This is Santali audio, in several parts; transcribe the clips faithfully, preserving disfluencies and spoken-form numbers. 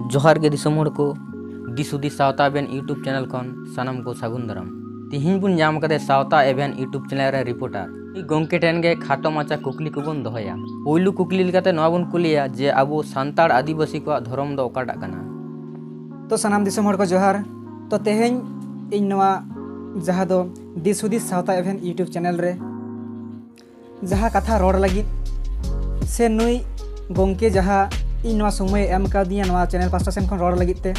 ᱡᱚᱦᱟᱨ ᱜᱮ ᱫᱤᱥᱚᱢ ᱦᱚᱲ ᱠᱚ, ᱫᱤᱥ ᱦᱩᱫᱤᱥ ᱥᱟᱶᱛᱟ ᱮᱵᱷᱮᱱ YouTube ᱪᱮᱱᱮᱞ ᱠᱷᱚᱱ ᱥᱟᱱᱟᱢ ᱠᱚ ᱥᱟᱹᱜᱩᱱ ᱫᱟᱨᱟᱢ᱾ ᱛᱤᱦᱤᱧ ᱵᱚᱱ ᱧᱟᱢ ᱠᱟᱫᱮ ᱥᱟᱶᱛᱟ ᱮᱵᱷᱮᱱ YouTube ᱪᱮᱱᱮᱞ ᱨᱮ ᱨᱤᱯᱳᱨᱴᱟᱨ᱾ ᱜᱚᱢᱠᱮ ᱴᱷᱮᱱ ᱜᱮ ᱠᱷᱟᱴᱚ ᱢᱟᱪᱷᱟ ᱠᱩᱠᱞᱤ ᱠᱚᱵᱚᱱ ᱫᱚᱦᱚᱭᱟ᱾ ᱯᱳᱭᱞᱳ ᱠᱩᱠᱞᱤ ᱞᱮᱠᱟᱛᱮ ᱱᱚᱣᱟ ᱵᱚᱱ ᱠᱩᱞᱤᱭᱟ ᱡᱮ ᱟᱵᱚ ᱥᱟᱱᱛᱟᱲ ᱟᱹᱫᱤᱵᱟᱹᱥᱤ ᱠᱚᱣᱟᱜ ᱫᱷᱚᱨᱚᱢ ᱫᱚ ᱚᱠᱟᱴᱟᱜ ᱠᱟᱱᱟ? ᱛᱚ ᱥᱟᱱᱟᱢ ᱫᱤᱥᱚᱢ ᱦᱚᱲ ᱠᱚ ᱡᱚᱦᱟᱨ᱾ ᱛᱚ ᱛᱮᱦᱮᱧ ᱤᱧ ᱱᱚᱣᱟ ᱡᱟᱦᱟᱸ ᱫᱚ ᱫᱤᱥ ᱦᱩᱫᱤᱥ ᱥᱟᱶᱛᱟ ᱮᱵᱷᱮᱱ YouTube ᱪᱮᱱᱮᱞ ᱨᱮ ᱡᱟᱦᱟᱸ ᱠᱟᱛᱷᱟ ᱨᱚᱲ ᱞᱟᱹᱜᱤᱫ ᱥᱮ ᱱᱩᱭ ᱜᱚᱢᱠᱮ ᱡᱟᱦᱟᱸ ᱤᱧ ᱱᱚᱣᱟ ᱥᱚᱢᱚᱭᱮ ᱮᱢ ᱠᱟᱣᱫᱤᱧᱟ ᱱᱚᱣᱟ ᱪᱮᱱᱮᱞ ᱯᱟᱥᱴᱟ ᱥᱮᱱ ᱠᱷᱚᱱ ᱨᱚᱲ ᱞᱟᱹᱜᱤᱫ ᱛᱮ,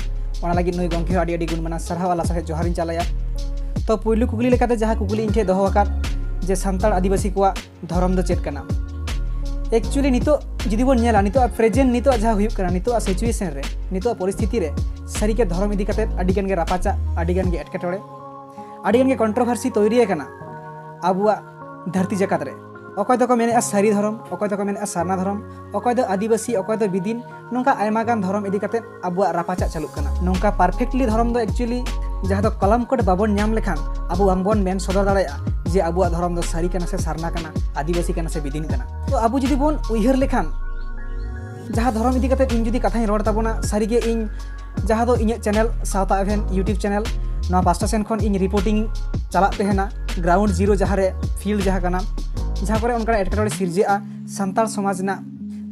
ᱚᱱᱟ ᱞᱟᱹᱜᱤᱫ ᱱᱩᱭ ᱜᱚᱢᱠᱮ ᱦᱚᱸ ᱟᱹᱰᱤ ᱟᱹᱰᱤ ᱜᱩᱱ ᱢᱟᱱᱟᱣ ᱥᱟᱨᱦᱟᱣ ᱟᱨ ᱞᱟᱥᱟᱲᱦᱮᱫ ᱡᱚᱦᱟᱨᱤᱧ ᱪᱟᱞᱟᱭᱟ᱾ ᱛᱚ ᱯᱩᱭᱞᱩ ᱠᱩᱠᱞᱤ ᱞᱮᱠᱟᱛᱮ ᱡᱟᱦᱟᱸ ᱠᱩᱠᱞᱤ ᱤᱧ ᱴᱷᱮᱱ ᱫᱚᱦᱚ ᱟᱠᱟᱫ ᱡᱮ ᱥᱟᱱᱛᱟᱲ ᱟᱹᱫᱤᱵᱟᱹᱥᱤ ᱠᱚᱣᱟᱜ ᱫᱷᱚᱨᱚᱢ ᱫᱚ ᱪᱮᱫ ᱠᱟᱱᱟ? ᱮᱠᱪᱩᱭᱮᱞᱤ ᱱᱤᱛᱚᱜ ᱡᱩᱫᱤ ᱵᱚᱱ ᱧᱮᱞᱟ, ᱱᱤᱛᱚᱜ ᱯᱨᱮᱡᱮᱱᱴ, ᱱᱤᱛᱚᱜ ᱡᱟᱦᱟᱸ ᱦᱩᱭᱩᱜ ᱠᱟᱱᱟ, ᱱᱤᱛᱚᱜ ᱥᱤᱪᱩᱭᱮᱥᱚᱱ ᱨᱮ, ᱱᱤᱛᱚᱜ ᱯᱚᱨᱤᱥᱛᱷᱤᱛᱤ ᱨᱮ ᱥᱟᱹᱨᱤᱜᱮ ᱫᱷᱚᱨᱚᱢ ᱤᱫᱤ ᱠᱟᱛᱮ ᱟᱹᱰᱤ ᱜᱟᱱ ᱜᱮ ᱨᱟᱯᱟᱪᱟᱜ, ᱟᱹᱰᱤ ᱜᱟᱱ ᱜᱮ ᱮᱴᱠᱮᱴᱚᱬᱮ, ᱟᱹᱰᱤ ᱜᱟᱱ ᱜᱮ ᱠᱚᱱᱴᱨᱳᱵᱷᱟᱨᱥᱤ ᱛᱳᱭᱨᱤ ᱟᱠᱟᱱᱟ ᱟᱵᱚᱣᱟᱜ ᱫᱷᱟᱹᱨᱛᱤ ᱡᱟᱠᱟᱛ ᱨᱮ᱾ ᱚᱠᱚᱭ ᱫᱚᱠᱚ ᱢᱮᱱᱮᱫᱼᱟ ᱥᱟᱹᱨᱤ ᱫᱷᱚᱨᱚᱢ, ᱚᱠᱚᱭ ᱫᱚᱠᱚ ᱢᱮᱱᱮᱫᱼᱟ ᱥᱟᱨᱱᱟ ᱫᱷᱚᱨᱚᱢ, ᱚᱠᱚᱭ ᱫᱚ ᱟᱹᱫᱤᱵᱟᱹᱥᱤ, ᱚᱠᱚᱭ ᱫᱚ ᱵᱤᱫᱤᱱ, ᱱᱚᱝᱠᱟ ᱟᱭᱢᱟ ᱜᱟᱱ ᱫᱷᱚᱨᱚᱢ ᱤᱫᱤ ᱠᱟᱛᱮ ᱟᱵᱚᱣᱟᱜ ᱨᱟᱯᱟᱪᱟᱜ ᱪᱟᱹᱞᱩᱜ ᱠᱟᱱᱟ᱾ ᱱᱚᱝᱠᱟ ᱯᱟᱨᱯᱷᱮᱠᱴᱞᱤ ᱫᱷᱚᱨᱚᱢ ᱫᱚ ᱮᱠᱪᱩᱭᱮᱞᱤ ᱡᱟᱦᱟᱸ ᱫᱚ ᱠᱚᱞᱚᱢ ᱠᱳᱰ ᱵᱟᱵᱚᱱ ᱧᱟᱢ ᱞᱮᱠᱷᱟᱱ ᱟᱵᱚ ᱵᱟᱝᱵᱚᱱ ᱢᱮᱱ ᱥᱚᱫᱚᱨ ᱫᱟᱲᱮᱭᱟᱜᱼᱟ ᱡᱮ ᱟᱵᱚᱣᱟᱜ ᱫᱷᱚᱨᱚᱢ ᱫᱚ ᱥᱟᱹᱨᱤ ᱠᱟᱱᱟ ᱥᱮ ᱥᱟᱨᱱᱟ ᱠᱟᱱᱟ, ᱟᱹᱫᱤᱵᱟᱹᱥᱤ ᱠᱟᱱᱟ ᱥᱮ ᱵᱤᱫᱤᱱ ᱠᱟᱱᱟ᱾ ᱛᱚ ᱟᱵᱚ ᱡᱩᱫᱤ ᱵᱚᱱ ᱩᱭᱦᱟᱹᱨ ᱞᱮᱠᱷᱟᱱ, ᱡᱟᱦᱟᱸ ᱫᱷᱚᱨᱚᱢ ᱤᱫᱤ ᱠᱟᱛᱮ ᱤᱧ ᱡᱩᱫᱤ ᱠᱟᱛᱷᱟᱧ ᱨᱚᱲ ᱛᱟᱵᱚᱱᱟ, ᱥᱟᱹᱨᱤᱜᱮ ᱤᱧ ᱡᱟᱦᱟᱸ ᱫᱚ ᱤᱧᱟᱹᱜ ᱪᱮᱱᱮᱞ ᱥᱟᱶᱛᱟ ᱮᱵᱷᱮᱱ YouTube ᱪᱮᱱᱮᱞ, ᱱᱚᱣᱟ ᱯᱟᱥᱴᱟ ᱥᱮᱱ ᱠᱷᱚᱱ ᱤᱧ ᱨᱤᱯᱳᱨᱴᱤᱝ ᱪᱟᱞᱟᱜ ᱛᱟᱦᱮᱱᱟ, ᱜᱨᱟᱣᱩᱱᱰ ᱡᱤᱨᱳ ᱡᱟᱦᱟᱸ ᱨᱮ ᱯᱷᱤᱞᱰ ᱡᱟᱦᱟᱸ ᱠᱟᱱᱟ, ᱡᱟᱦᱟᱸ ᱠᱚᱨᱮ ᱚᱱᱠᱟᱱᱟᱜ ᱮᱴᱠᱮᱴᱚᱬᱮ ᱥᱤᱨᱡᱟᱹᱜᱼᱟ, ᱥᱟᱱᱛᱟᱲ ᱥᱚᱢᱟᱡᱽ ᱨᱮᱱᱟᱜ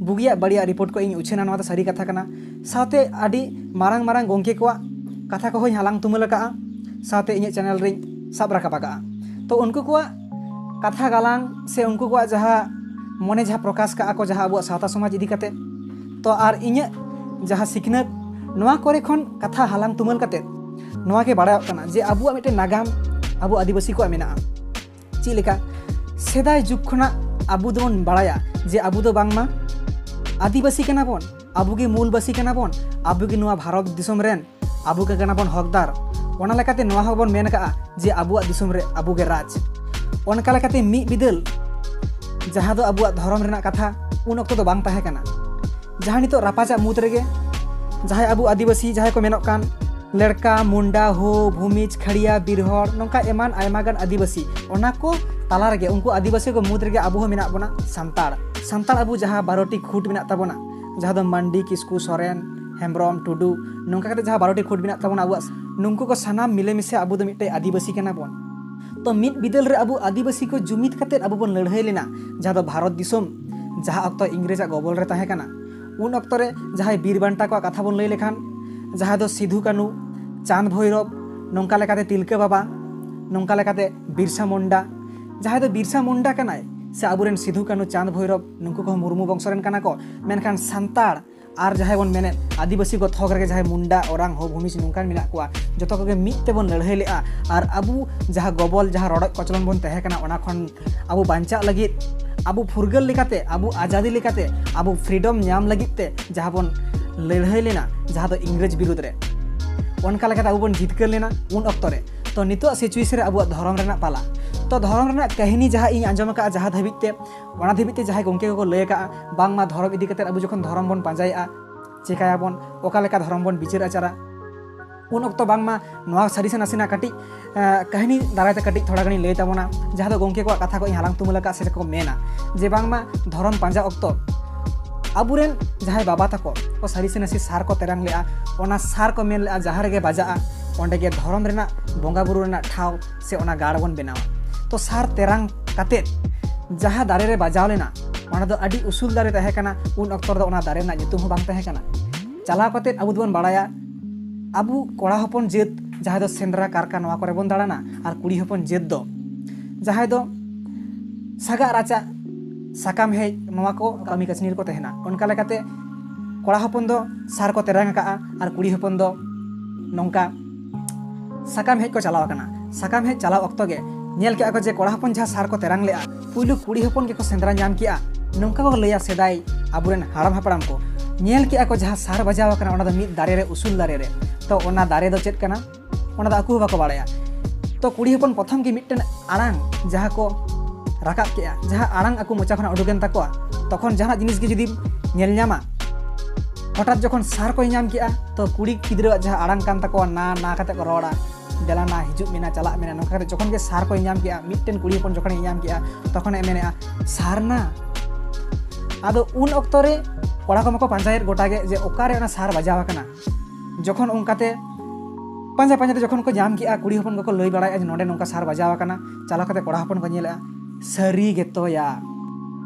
ᱵᱩᱜᱤᱭᱟᱜ ᱵᱟᱹᱲᱤᱡᱟᱜ ᱨᱤᱯᱳᱨᱴ ᱠᱚ ᱤᱧ ᱩᱪᱷᱟᱹᱱᱟ, ᱱᱚᱣᱟ ᱫᱚ ᱥᱟᱹᱨᱤ ᱠᱟᱛᱷᱟ ᱠᱟᱱᱟ᱾ ᱥᱟᱶᱛᱮ ᱟᱹᱰᱤ ᱢᱟᱨᱟᱝ ᱢᱟᱨᱟᱝ ᱜᱚᱢᱠᱮ ᱠᱚᱣᱟᱜ ᱠᱟᱛᱷᱟ ᱠᱚᱦᱚᱸᱧ ᱦᱟᱞᱟᱝ ᱛᱩᱢᱟᱹᱞ ᱟᱠᱟᱫᱼᱟ, ᱥᱟᱶᱛᱮ ᱤᱧᱟᱹᱜ ᱪᱮᱱᱮᱞ ᱨᱤᱧ ᱥᱟᱵ ᱨᱟᱠᱟᱵ ᱟᱠᱟᱫᱼᱟ᱾ ᱛᱚ ᱩᱱᱠᱩ ᱠᱚᱣᱟᱜ ᱠᱟᱛᱷᱟ ᱜᱟᱞᱟᱝ ᱥᱮ ᱩᱱᱠᱩ ᱠᱚᱣᱟᱜ ᱡᱟᱦᱟᱸ ᱢᱚᱱᱮ ᱡᱟᱦᱟᱸ ᱯᱨᱚᱠᱟᱥ ᱠᱟᱜᱼᱟ ᱠᱚ ᱡᱟᱦᱟᱸ ᱟᱵᱚᱣᱟᱜ ᱥᱟᱶᱛᱟ ᱥᱚᱢᱟᱡᱽ ᱤᱫᱤ ᱠᱟᱛᱮ, ᱛᱚ ᱟᱨ ᱤᱧᱟᱹᱜ ᱡᱟᱦᱟᱸ ᱥᱤᱠᱷᱱᱟᱹᱛ, ᱱᱚᱣᱟ ᱠᱚᱨᱮ ᱠᱷᱚᱱ ᱠᱟᱛᱷᱟ ᱦᱟᱞᱟᱝ ᱛᱩᱢᱟᱹᱞ ᱠᱟᱛᱮ ᱱᱚᱣᱟ ᱜᱮ ᱵᱟᱲᱟᱭᱚᱜ ᱠᱟᱱᱟ ᱡᱮ ᱟᱵᱚᱣᱟᱜ ᱢᱤᱫᱴᱮᱱ ᱱᱟᱜᱟᱢ ᱟᱵᱚ ᱟᱹᱫᱤᱵᱟᱹᱥᱤ ᱠᱚᱣᱟᱜ ᱢᱮᱱᱟᱜᱼᱟ᱾ ᱪᱮᱫ ᱞᱮᱠᱟ? ᱥᱮᱫᱟᱭ ᱡᱩᱜᱽ ᱠᱷᱚᱱᱟᱜ ᱟᱵᱚ ᱫᱚᱵᱚᱱ ᱵᱟᱲᱟᱭᱟ ᱡᱮ ᱟᱵᱚ ᱫᱚ ᱵᱟᱝᱢᱟ ᱟᱹᱫᱤᱵᱟᱹᱥᱤ ᱠᱟᱱᱟ ᱵᱚᱱ, ᱟᱵᱚ ᱜᱮ ᱢᱩᱞᱵᱟᱹᱥᱤ ᱠᱟᱱᱟ ᱵᱚᱱ, ᱟᱵᱚ ᱜᱮ ᱱᱚᱣᱟ ᱵᱷᱟᱨᱚᱛ ᱫᱤᱥᱚᱢ ᱨᱮᱱ, ᱟᱵᱚ ᱜᱮ ᱠᱟᱱᱟ ᱵᱚᱱ ᱦᱚᱠᱫᱟᱨ᱾ ᱚᱱᱟ ᱞᱮᱠᱟᱛᱮ ᱱᱚᱣᱟ ᱦᱚᱸᱵᱚᱱ ᱢᱮᱱ ᱟᱠᱟᱫᱼᱟ ᱡᱮ ᱟᱵᱚᱣᱟᱜ ᱫᱤᱥᱚᱢ ᱨᱮ ᱟᱵᱚ ᱜᱮ ᱨᱟᱡᱽ᱾ ᱚᱱᱠᱟ ᱞᱮᱠᱟᱛᱮ ᱢᱤᱫ ᱵᱤᱫᱟᱹᱞ ᱡᱟᱦᱟᱸ ᱫᱚ ᱟᱵᱚᱣᱟᱜ ᱫᱷᱚᱨᱚᱢ ᱨᱮᱱᱟᱜ ᱠᱟᱛᱷᱟ ᱩᱱ ᱚᱠᱛᱚ ᱫᱚ ᱵᱟᱝ ᱛᱟᱦᱮᱸ ᱠᱟᱱᱟ᱾ ᱡᱟᱦᱟᱸ ᱱᱤᱛᱚᱜ ᱨᱟᱯᱟᱪᱟᱜ ᱢᱩᱫᱽ ᱨᱮᱜᱮ ᱡᱟᱦᱟᱸᱭ ᱟᱵᱚ ᱟᱹᱫᱤᱵᱟᱹᱥᱤ ᱡᱟᱦᱟᱸᱭ ᱠᱚ ᱢᱮᱱᱚᱜ ᱠᱟᱱ ᱞᱮᱲᱠᱟ, ᱢᱩᱱᱰᱟ, ᱦᱳ, ᱵᱷᱩᱢᱤᱡᱽ, ᱠᱷᱟᱲᱤᱭᱟ, ᱵᱤᱨᱦᱚᱲ, ᱱᱚᱝᱠᱟ ᱮᱢᱟᱱ ᱟᱭᱢᱟ ᱜᱟᱱ ᱟᱹᱫᱤᱵᱟᱹᱥᱤ, ᱚᱱᱟ ᱠᱚ ᱛᱟᱞᱟ ᱨᱮᱜᱮ, ᱩᱱᱠᱩ ᱟᱹᱫᱤᱵᱟᱹᱥᱤ ᱠᱚ ᱢᱩᱫᱽ ᱨᱮᱜᱮ ᱟᱵᱚ ᱦᱚᱸ ᱢᱮᱱᱟᱜ ᱵᱚᱱᱟ ᱥᱟᱱᱛᱟᱲ᱾ ᱥᱟᱱᱛᱟᱲ ᱟᱵᱚ ᱡᱟᱦᱟᱸ ᱵᱟᱨᱚᱴᱤ ᱠᱷᱩᱸᱴ ᱢᱮᱱᱟᱜ ᱛᱟᱵᱚᱱᱟ, ᱡᱟᱦᱟᱸ ᱫᱚ ᱢᱟᱱᱰᱤ, ᱠᱤᱥᱠᱩ, ᱥᱚᱨᱮᱱ, ᱦᱮᱢᱵᱨᱚᱢ, ᱴᱩᱰᱩ, ᱱᱚᱝᱠᱟ ᱠᱟᱛᱮ ᱡᱟᱦᱟᱸ ᱵᱟᱨᱚᱴᱤ ᱠᱷᱩᱸᱴ ᱢᱮᱱᱟᱜ ᱛᱟᱵᱚᱱᱟ ᱟᱵᱚᱣᱟᱜ, ᱱᱩᱠᱩ ᱠᱚ ᱥᱟᱱᱟᱢ ᱢᱤᱞᱮᱢᱤᱥᱮ ᱟᱵᱚ ᱫᱚ ᱢᱤᱫᱴᱮᱡ ᱟᱹᱫᱤᱵᱟᱹᱥᱤ ᱠᱟᱱᱟ ᱵᱚᱱ᱾ ᱛᱚ ᱢᱤᱫ ᱵᱤᱫᱟᱹᱞ ᱨᱮ ᱟᱵᱚ ᱟᱹᱫᱤᱵᱟᱹᱥᱤ ᱠᱚ ᱡᱩᱢᱤᱫ ᱠᱟᱛᱮ ᱟᱵᱚ ᱵᱚᱱ ᱞᱟᱹᱲᱦᱟᱹᱭ ᱞᱮᱱᱟ, ᱡᱟᱦᱟᱸ ᱫᱚ ᱵᱷᱟᱨᱚᱛ ᱫᱤᱥᱚᱢ ᱡᱟᱦᱟᱸ ᱚᱠᱛᱚ ᱤᱝᱨᱮᱡᱽ ᱟᱜ ᱜᱚᱵᱚᱞ ᱨᱮ ᱛᱟᱦᱮᱸ ᱠᱟᱱᱟ, ᱩᱱ ᱚᱠᱛᱚ ᱨᱮ ᱡᱟᱦᱟᱸᱭ ᱵᱤᱨ ᱵᱟᱱᱴᱟ ᱠᱚᱣᱟᱜ ᱠᱟᱛᱷᱟ ᱵᱚᱱ ᱞᱟᱹᱭ ᱞᱮᱠᱷᱟᱱ, ᱡᱟᱦᱟᱸᱭ ᱫᱚ ᱥᱤᱫᱷᱩ ᱠᱟᱹᱱᱩ, ᱪᱟᱸᱫᱽ ᱵᱷᱳᱭᱨᱚᱵ, ᱱᱚᱝᱠᱟ ᱞᱮᱠᱟᱛᱮ ᱛᱤᱞᱠᱟᱹ ᱵᱟᱵᱟ, ᱱᱚᱝᱠᱟ ᱞᱮᱠᱟᱛᱮ ᱵᱤᱨᱥᱟ ᱢᱩᱱᱰᱟ, ᱡᱟᱦᱟᱸᱭ ᱫᱚ ᱵᱤᱨᱥᱟ ᱢᱩᱱᱰᱟ ᱠᱟᱱᱟᱭ ᱥᱮ ᱟᱵᱚᱨᱮᱱ ᱥᱤᱫᱷᱩ ᱠᱟᱹᱱᱩ ᱪᱟᱸᱫᱽ ᱵᱷᱳᱭᱨᱚᱵ, ᱱᱩᱠᱩ ᱠᱚᱦᱚᱸ ᱢᱩᱨᱢᱩ ᱵᱚᱝᱥᱚ ᱨᱮᱱ ᱠᱟᱱᱟ ᱠᱚ, ᱢᱮᱱᱠᱷᱟᱱ ᱥᱟᱱᱛᱟᱲ ᱟᱨ ᱡᱟᱦᱟᱸᱭ ᱵᱚᱱ ᱢᱮᱱᱮᱫ ᱟᱹᱫᱤᱵᱟᱹᱥᱤ ᱠᱚ ᱛᱷᱚᱠ ᱨᱮᱜᱮ ᱡᱟᱦᱟᱸᱭ ᱢᱩᱱᱰᱟ, ᱳᱨᱟᱝ, ᱦᱳ, ᱵᱷᱩᱢᱤᱡᱽ ᱱᱚᱝᱠᱟᱱ ᱢᱮᱱᱟᱜ ᱠᱚᱣᱟ, ᱡᱚᱛᱚ ᱠᱚᱜᱮ ᱢᱤᱫ ᱛᱮᱵᱚᱱ ᱞᱟᱹᱲᱦᱟᱹᱭ ᱞᱮᱜᱼᱟ᱾ ᱟᱨ ᱟᱵᱚ ᱡᱟᱦᱟᱸ ᱜᱚᱵᱚᱞ, ᱡᱟᱦᱟᱸ ᱨᱚᱰᱚᱡ ᱠᱚᱪᱞᱚᱱ ᱵᱚᱱ ᱛᱟᱦᱮᱸ ᱠᱟᱱᱟ, ᱚᱱᱟ ᱠᱷᱚᱱ ᱟᱵᱚ ᱵᱟᱧᱪᱟᱜ ᱞᱟᱹᱜᱤᱫ, ᱟᱵᱚ ᱯᱷᱩᱨᱜᱟᱹᱞ ᱞᱮᱠᱟᱛᱮ, ᱟᱵᱚ ᱟᱡᱟᱫᱤ ᱞᱮᱠᱟᱛᱮ, ᱟᱵᱚ ᱯᱷᱨᱤᱰᱚᱢ ᱧᱟᱢ ᱞᱟᱹᱜᱤᱫ ᱛᱮ ᱡᱟᱦᱟᱸ ᱵᱚᱱ ᱞᱟᱹᱲᱦᱟᱹᱭ ᱞᱮᱱᱟ, ᱡᱟᱦᱟᱸ ᱫᱚ ᱤᱝᱨᱮᱡᱽ ᱵᱤᱨᱩᱫᱽ ᱨᱮ, ᱚᱱᱠᱟ ᱞᱮᱠᱟᱛᱮ ᱟᱵᱚ ᱵᱚᱱ ᱡᱤᱛᱠᱟᱹᱨ ᱞᱮᱱᱟ ᱩᱱ ᱚᱠᱛᱚ ᱨᱮ᱾ ᱛᱚ ᱱᱤᱛᱚᱜ ᱥᱤᱪᱩᱭᱮᱥᱚᱱ ᱨᱮ ᱟᱵᱚᱣᱟᱜ ᱫᱷᱚᱨᱚᱢ ᱨᱮᱱᱟᱜ ᱯᱟᱞᱟ, ᱛᱚ ᱫᱷᱚᱨᱚᱢ ᱨᱮᱱᱟᱜ ᱠᱟᱹᱦᱱᱤ ᱡᱟᱦᱟᱸ ᱤᱧ ᱟᱸᱡᱚᱢ ᱟᱠᱟᱫᱼᱟ, ᱡᱟᱦᱟᱸ ᱫᱷᱟᱹᱵᱤᱡ ᱛᱮ, ᱚᱱᱟ ᱫᱷᱟᱹᱵᱤᱡ ᱛᱮ ᱡᱟᱦᱟᱸᱭ ᱜᱚᱢᱠᱮ ᱠᱚᱠᱚ ᱞᱟᱹᱭ ᱟᱠᱟᱫᱼᱟ, ᱵᱟᱝᱢᱟ ᱫᱷᱚᱨᱚᱢ ᱤᱫᱤ ᱠᱟᱛᱮ ᱟᱵᱚ ᱡᱚᱠᱷᱚᱱ ᱫᱷᱚᱨᱚᱢ ᱵᱚᱱ ᱯᱟᱸᱡᱟᱭᱮᱫᱼᱟ, ᱪᱮᱠᱟᱭᱟᱵᱚᱱ, ᱚᱠᱟ ᱞᱮᱠᱟ ᱫᱷᱚᱨᱚᱢ ᱵᱚᱱ ᱵᱤᱪᱟᱹᱨ ᱟᱪᱟᱨᱟ, ᱩᱱ ᱚᱠᱛᱚ ᱵᱟᱝᱢᱟ ᱱᱚᱣᱟ ᱥᱟᱹᱨᱤ ᱥᱮ ᱱᱟᱥᱮᱱᱟᱜ ᱠᱟᱹᱴᱤᱡ, ᱮ, ᱠᱟᱹᱦᱱᱤ ᱫᱟᱨᱟᱭ ᱛᱮ ᱠᱟᱹᱴᱤᱡ ᱛᱷᱚᱲᱟ ᱜᱟᱱᱤᱧ ᱞᱟᱹᱭ ᱛᱟᱵᱚᱱᱟ, ᱡᱟᱦᱟᱸ ᱫᱚ ᱜᱚᱢᱠᱮ ᱠᱚᱣᱟᱜ ᱠᱟᱛᱷᱟ ᱠᱚ ᱤᱧ ᱦᱟᱞᱟᱝ ᱛᱩᱢᱟᱹᱞ ᱟᱠᱟᱫ ᱥᱮ ᱠᱚ ᱢᱮᱱᱟ ᱡᱮ ᱵᱟᱝᱢᱟ ᱫᱷᱚᱨᱚᱢ ᱯᱟᱸᱡᱟ ᱚᱠᱛᱚ ᱟᱵᱚᱨᱮᱱ ᱡᱟᱦᱟᱸᱭ ᱵᱟᱵᱟ ᱛᱟᱠᱚ ᱠᱚ ᱥᱟᱹᱨᱤ ᱥᱮ ᱱᱟᱥᱮ ᱥᱟᱨ ᱠᱚ ᱛᱮᱨᱟᱝ ᱞᱮᱜᱼᱟ, ᱚᱱᱟ ᱥᱟᱨ ᱠᱚ ᱢᱮᱱ ᱞᱮᱜᱼᱟ ᱡᱟᱦᱟᱸ ᱨᱮᱜᱮ ᱵᱟᱡᱟᱜᱼᱟ, ᱚᱸᱰᱮ ᱜᱮ ᱫᱷᱚᱨᱚᱢ ᱨᱮᱱᱟᱜ, ᱵᱚᱸᱜᱟ ᱵᱩᱨᱩ ᱨᱮᱱᱟᱜ ᱴᱷᱟᱶ ᱥᱮ ᱚᱱᱟ ᱜᱟᱲ ᱵᱚᱱ ᱵᱮᱱᱟᱣᱟ᱾ ᱛᱚ ᱥᱟᱨ ᱛᱮᱨᱟᱝ ᱠᱟᱛᱮᱫ ᱡᱟᱦᱟᱸ ᱫᱟᱨᱮ ᱨᱮ ᱵᱟᱡᱟᱣ ᱞᱮᱱᱟ, ᱚᱱᱟ ᱫᱚ ᱟᱹᱰᱤ ᱩᱥᱩᱞ ᱫᱟᱨᱮ ᱛᱟᱦᱮᱸ ᱠᱟᱱᱟ, ᱩᱱ ᱚᱠᱛᱚ ᱨᱮᱫᱚ ᱚᱱᱟ ᱫᱟᱨᱮ ᱨᱮᱱᱟᱜ ᱧᱩᱛᱩᱢ ᱦᱚᱸ ᱵᱟᱝ ᱛᱟᱦᱮᱸ ᱠᱟᱱᱟ᱾ ᱪᱟᱞᱟᱣ ᱠᱟᱛᱮᱫ ᱟᱵᱚ ᱫᱚᱵᱚᱱ ᱵᱟᱲᱟᱭᱟ, ᱟᱵᱚ ᱠᱚᱲᱟ ᱦᱚᱯᱚᱱ ᱡᱟᱹᱛ ᱡᱟᱦᱟᱸᱭ ᱫᱚ ᱥᱮᱸᱫᱽᱨᱟ ᱠᱟᱨᱠᱟ ᱱᱚᱣᱟ ᱠᱚᱨᱮ ᱵᱚᱱ ᱫᱟᱬᱟᱱᱟ, ᱟᱨ ᱠᱩᱲᱤ ᱦᱚᱯᱚᱱ ᱡᱟᱹᱛ ᱫᱚ ᱡᱟᱦᱟᱸᱭ ᱫᱚ ᱥᱟᱜᱟᱜ ᱨᱟᱪᱟᱜ ᱥᱟᱠᱟᱢ ᱦᱮᱡ ᱱᱚᱣᱟ ᱠᱚ ᱠᱟᱹᱢᱤ ᱠᱟᱹᱥᱱᱤ ᱨᱮᱠᱚ ᱛᱟᱦᱮᱱᱟ᱾ ᱚᱱᱠᱟ ᱞᱮᱠᱟᱛᱮ ᱠᱚᱲᱟ ᱦᱚᱯᱚᱱ ᱫᱚ ᱥᱟᱨ ᱠᱚ ᱛᱮᱨᱟᱝ ᱟᱠᱟᱜᱼᱟ ᱟᱨ ᱠᱩᱲᱤ ᱦᱚᱯᱚᱱ ᱫᱚ ᱱᱚᱝᱠᱟ ᱥᱟᱠᱟᱢ ᱦᱮᱡ ᱠᱚ ᱪᱟᱞᱟᱣ ᱟᱠᱟᱱᱟ᱾ ᱥᱟᱠᱟᱢ ᱦᱮᱡ ᱪᱟᱞᱟᱣ ᱚᱠᱛᱚ ᱜᱮ ᱧᱮᱞ ᱠᱮᱜᱼᱟ ᱠᱚ ᱡᱮ ᱠᱚᱲᱟ ᱦᱚᱯᱚᱱ ᱡᱟᱦᱟᱸ ᱥᱟᱨ ᱠᱚ ᱛᱮᱨᱟᱝ ᱞᱮᱜᱼᱟ, ᱯᱩᱭᱞᱩ ᱠᱩᱲᱤ ᱦᱚᱯᱚᱱ ᱜᱮᱠᱚ ᱥᱮᱸᱫᱽᱨᱟ ᱧᱟᱢ ᱠᱮᱜᱼᱟ᱾ ᱱᱚᱝᱠᱟ ᱠᱚ ᱞᱟᱹᱭᱟ ᱥᱮᱫᱟᱭ ᱟᱵᱚᱨᱮᱱ ᱦᱟᱲᱟᱢ ᱦᱟᱯᱲᱟᱢ ᱠᱚ, ᱧᱮᱞ ᱠᱮᱜᱼᱟ ᱠᱚ ᱡᱟᱦᱟᱸ ᱥᱟᱨ ᱵᱟᱡᱟᱣ ᱟᱠᱟᱱᱟ, ᱚᱱᱟ ᱫᱚ ᱢᱤᱫ ᱫᱟᱨᱮ ᱨᱮ, ᱩᱥᱩᱞ ᱫᱟᱨᱮ ᱨᱮ᱾ ᱛᱚ ᱚᱱᱟ ᱫᱟᱨᱮ ᱫᱚ ᱪᱮᱫ ᱠᱟᱱᱟ, ᱚᱱᱟ ᱫᱚ ᱟᱠᱚ ᱦᱚᱸ ᱵᱟᱠᱚ ᱵᱟᱲᱟᱭᱟ᱾ ᱛᱚ ᱠᱩᱲᱤ ᱦᱚᱯᱚᱱ ᱯᱨᱚᱛᱷᱚᱢ ᱜᱮ ᱢᱤᱫᱴᱮᱱ ᱟᱲᱟᱝ ᱡᱟᱦᱟᱸ ᱠᱚ ᱨᱟᱠᱟᱵ ᱠᱮᱜᱼᱟ, ᱡᱟᱦᱟᱸ ᱟᱲᱟᱝ ᱟᱠᱚ ᱢᱚᱪᱟ ᱠᱷᱚᱱᱟᱜ ᱩᱰᱩᱠᱮᱱ ᱛᱟᱠᱚᱣᱟ, ᱛᱚᱠᱷᱚᱱ ᱡᱟᱦᱟᱱᱟᱜ ᱡᱤᱱᱤᱥ ᱜᱮ ᱡᱩᱫᱤᱢ ᱧᱮᱞ ᱧᱟᱢᱟ, ᱦᱚᱴᱟᱛ ᱡᱚᱠᱷᱚᱱ ᱥᱟᱨ ᱠᱚᱭ ᱧᱟᱢ ᱠᱮᱜᱼᱟ, ᱛᱚ ᱠᱩᱲᱤ ᱜᱤᱫᱽᱨᱟᱹᱣᱟᱜ ᱡᱟᱦᱟᱸ ᱟᱲᱟᱝ ᱠᱟᱱ ᱛᱟᱠᱚᱣᱟ, ᱱᱟ ᱱᱟ ᱠᱟᱛᱮ ᱠᱚ ᱨᱚᱲᱟ, ᱫᱮᱞᱟ ᱱᱟ, ᱦᱤᱡᱩᱜ ᱢᱮ ᱱᱟ, ᱪᱟᱞᱟᱜ ᱢᱮ ᱱᱟ, ᱱᱚᱝᱠᱟ ᱠᱟᱛᱮ ᱡᱚᱠᱷᱚᱱ ᱜᱮ ᱥᱟᱨ ᱠᱚᱭ ᱧᱟᱢ ᱠᱮᱜᱼᱟ, ᱢᱤᱫᱴᱮᱱ ᱠᱩᱲᱤ ᱦᱚᱯᱚᱱ ᱡᱚᱠᱷᱚᱱᱮ ᱧᱟᱢ ᱠᱮᱜᱼᱟ, ᱛᱚᱠᱷᱚᱱᱮ ᱢᱮᱱᱮᱜᱼᱟ, "ᱥᱟᱨᱱᱟ!" ᱟᱫᱚ ᱩᱱ ᱚᱠᱛᱚ ᱨᱮ ᱠᱚᱲᱟ ᱠᱚ ᱢᱟᱠᱚ ᱯᱟᱸᱡᱟᱭᱮᱫ ᱜᱚᱴᱟ ᱜᱮ ᱡᱮ ᱚᱠᱟᱨᱮ ᱚᱱᱟ ᱥᱟᱨ ᱵᱟᱡᱟᱣ ᱟᱠᱟᱱᱟ᱾ ᱡᱚᱠᱷᱚᱱ ᱚᱱᱠᱟᱛᱮ ᱯᱟᱸᱡᱟ ᱯᱟᱸᱡᱟ ᱛᱮ ᱡᱚᱠᱷᱚᱱ ᱠᱚ ᱧᱟᱢ ᱠᱮᱜᱼᱟ, ᱠᱩᱲᱤ ᱦᱚᱯᱚᱱ ᱠᱚᱠᱚ ᱞᱟᱹᱭ ᱵᱟᱲᱟᱭᱮᱫᱼᱟ ᱡᱮ ᱱᱚᱸᱰᱮ ᱱᱚᱝᱠᱟ ᱥᱟᱨ ᱵᱟᱡᱟᱣ ᱟᱠᱟᱱᱟ, ᱪᱟᱞᱟᱣ ᱠᱟᱛᱮ ᱠᱚᱲᱟ ᱦᱚᱯᱚᱱ ᱠᱚ ᱧᱮᱞᱮᱜᱼᱟ, ᱥᱟᱹᱨᱤ ᱜᱮᱛᱚᱭᱟ᱾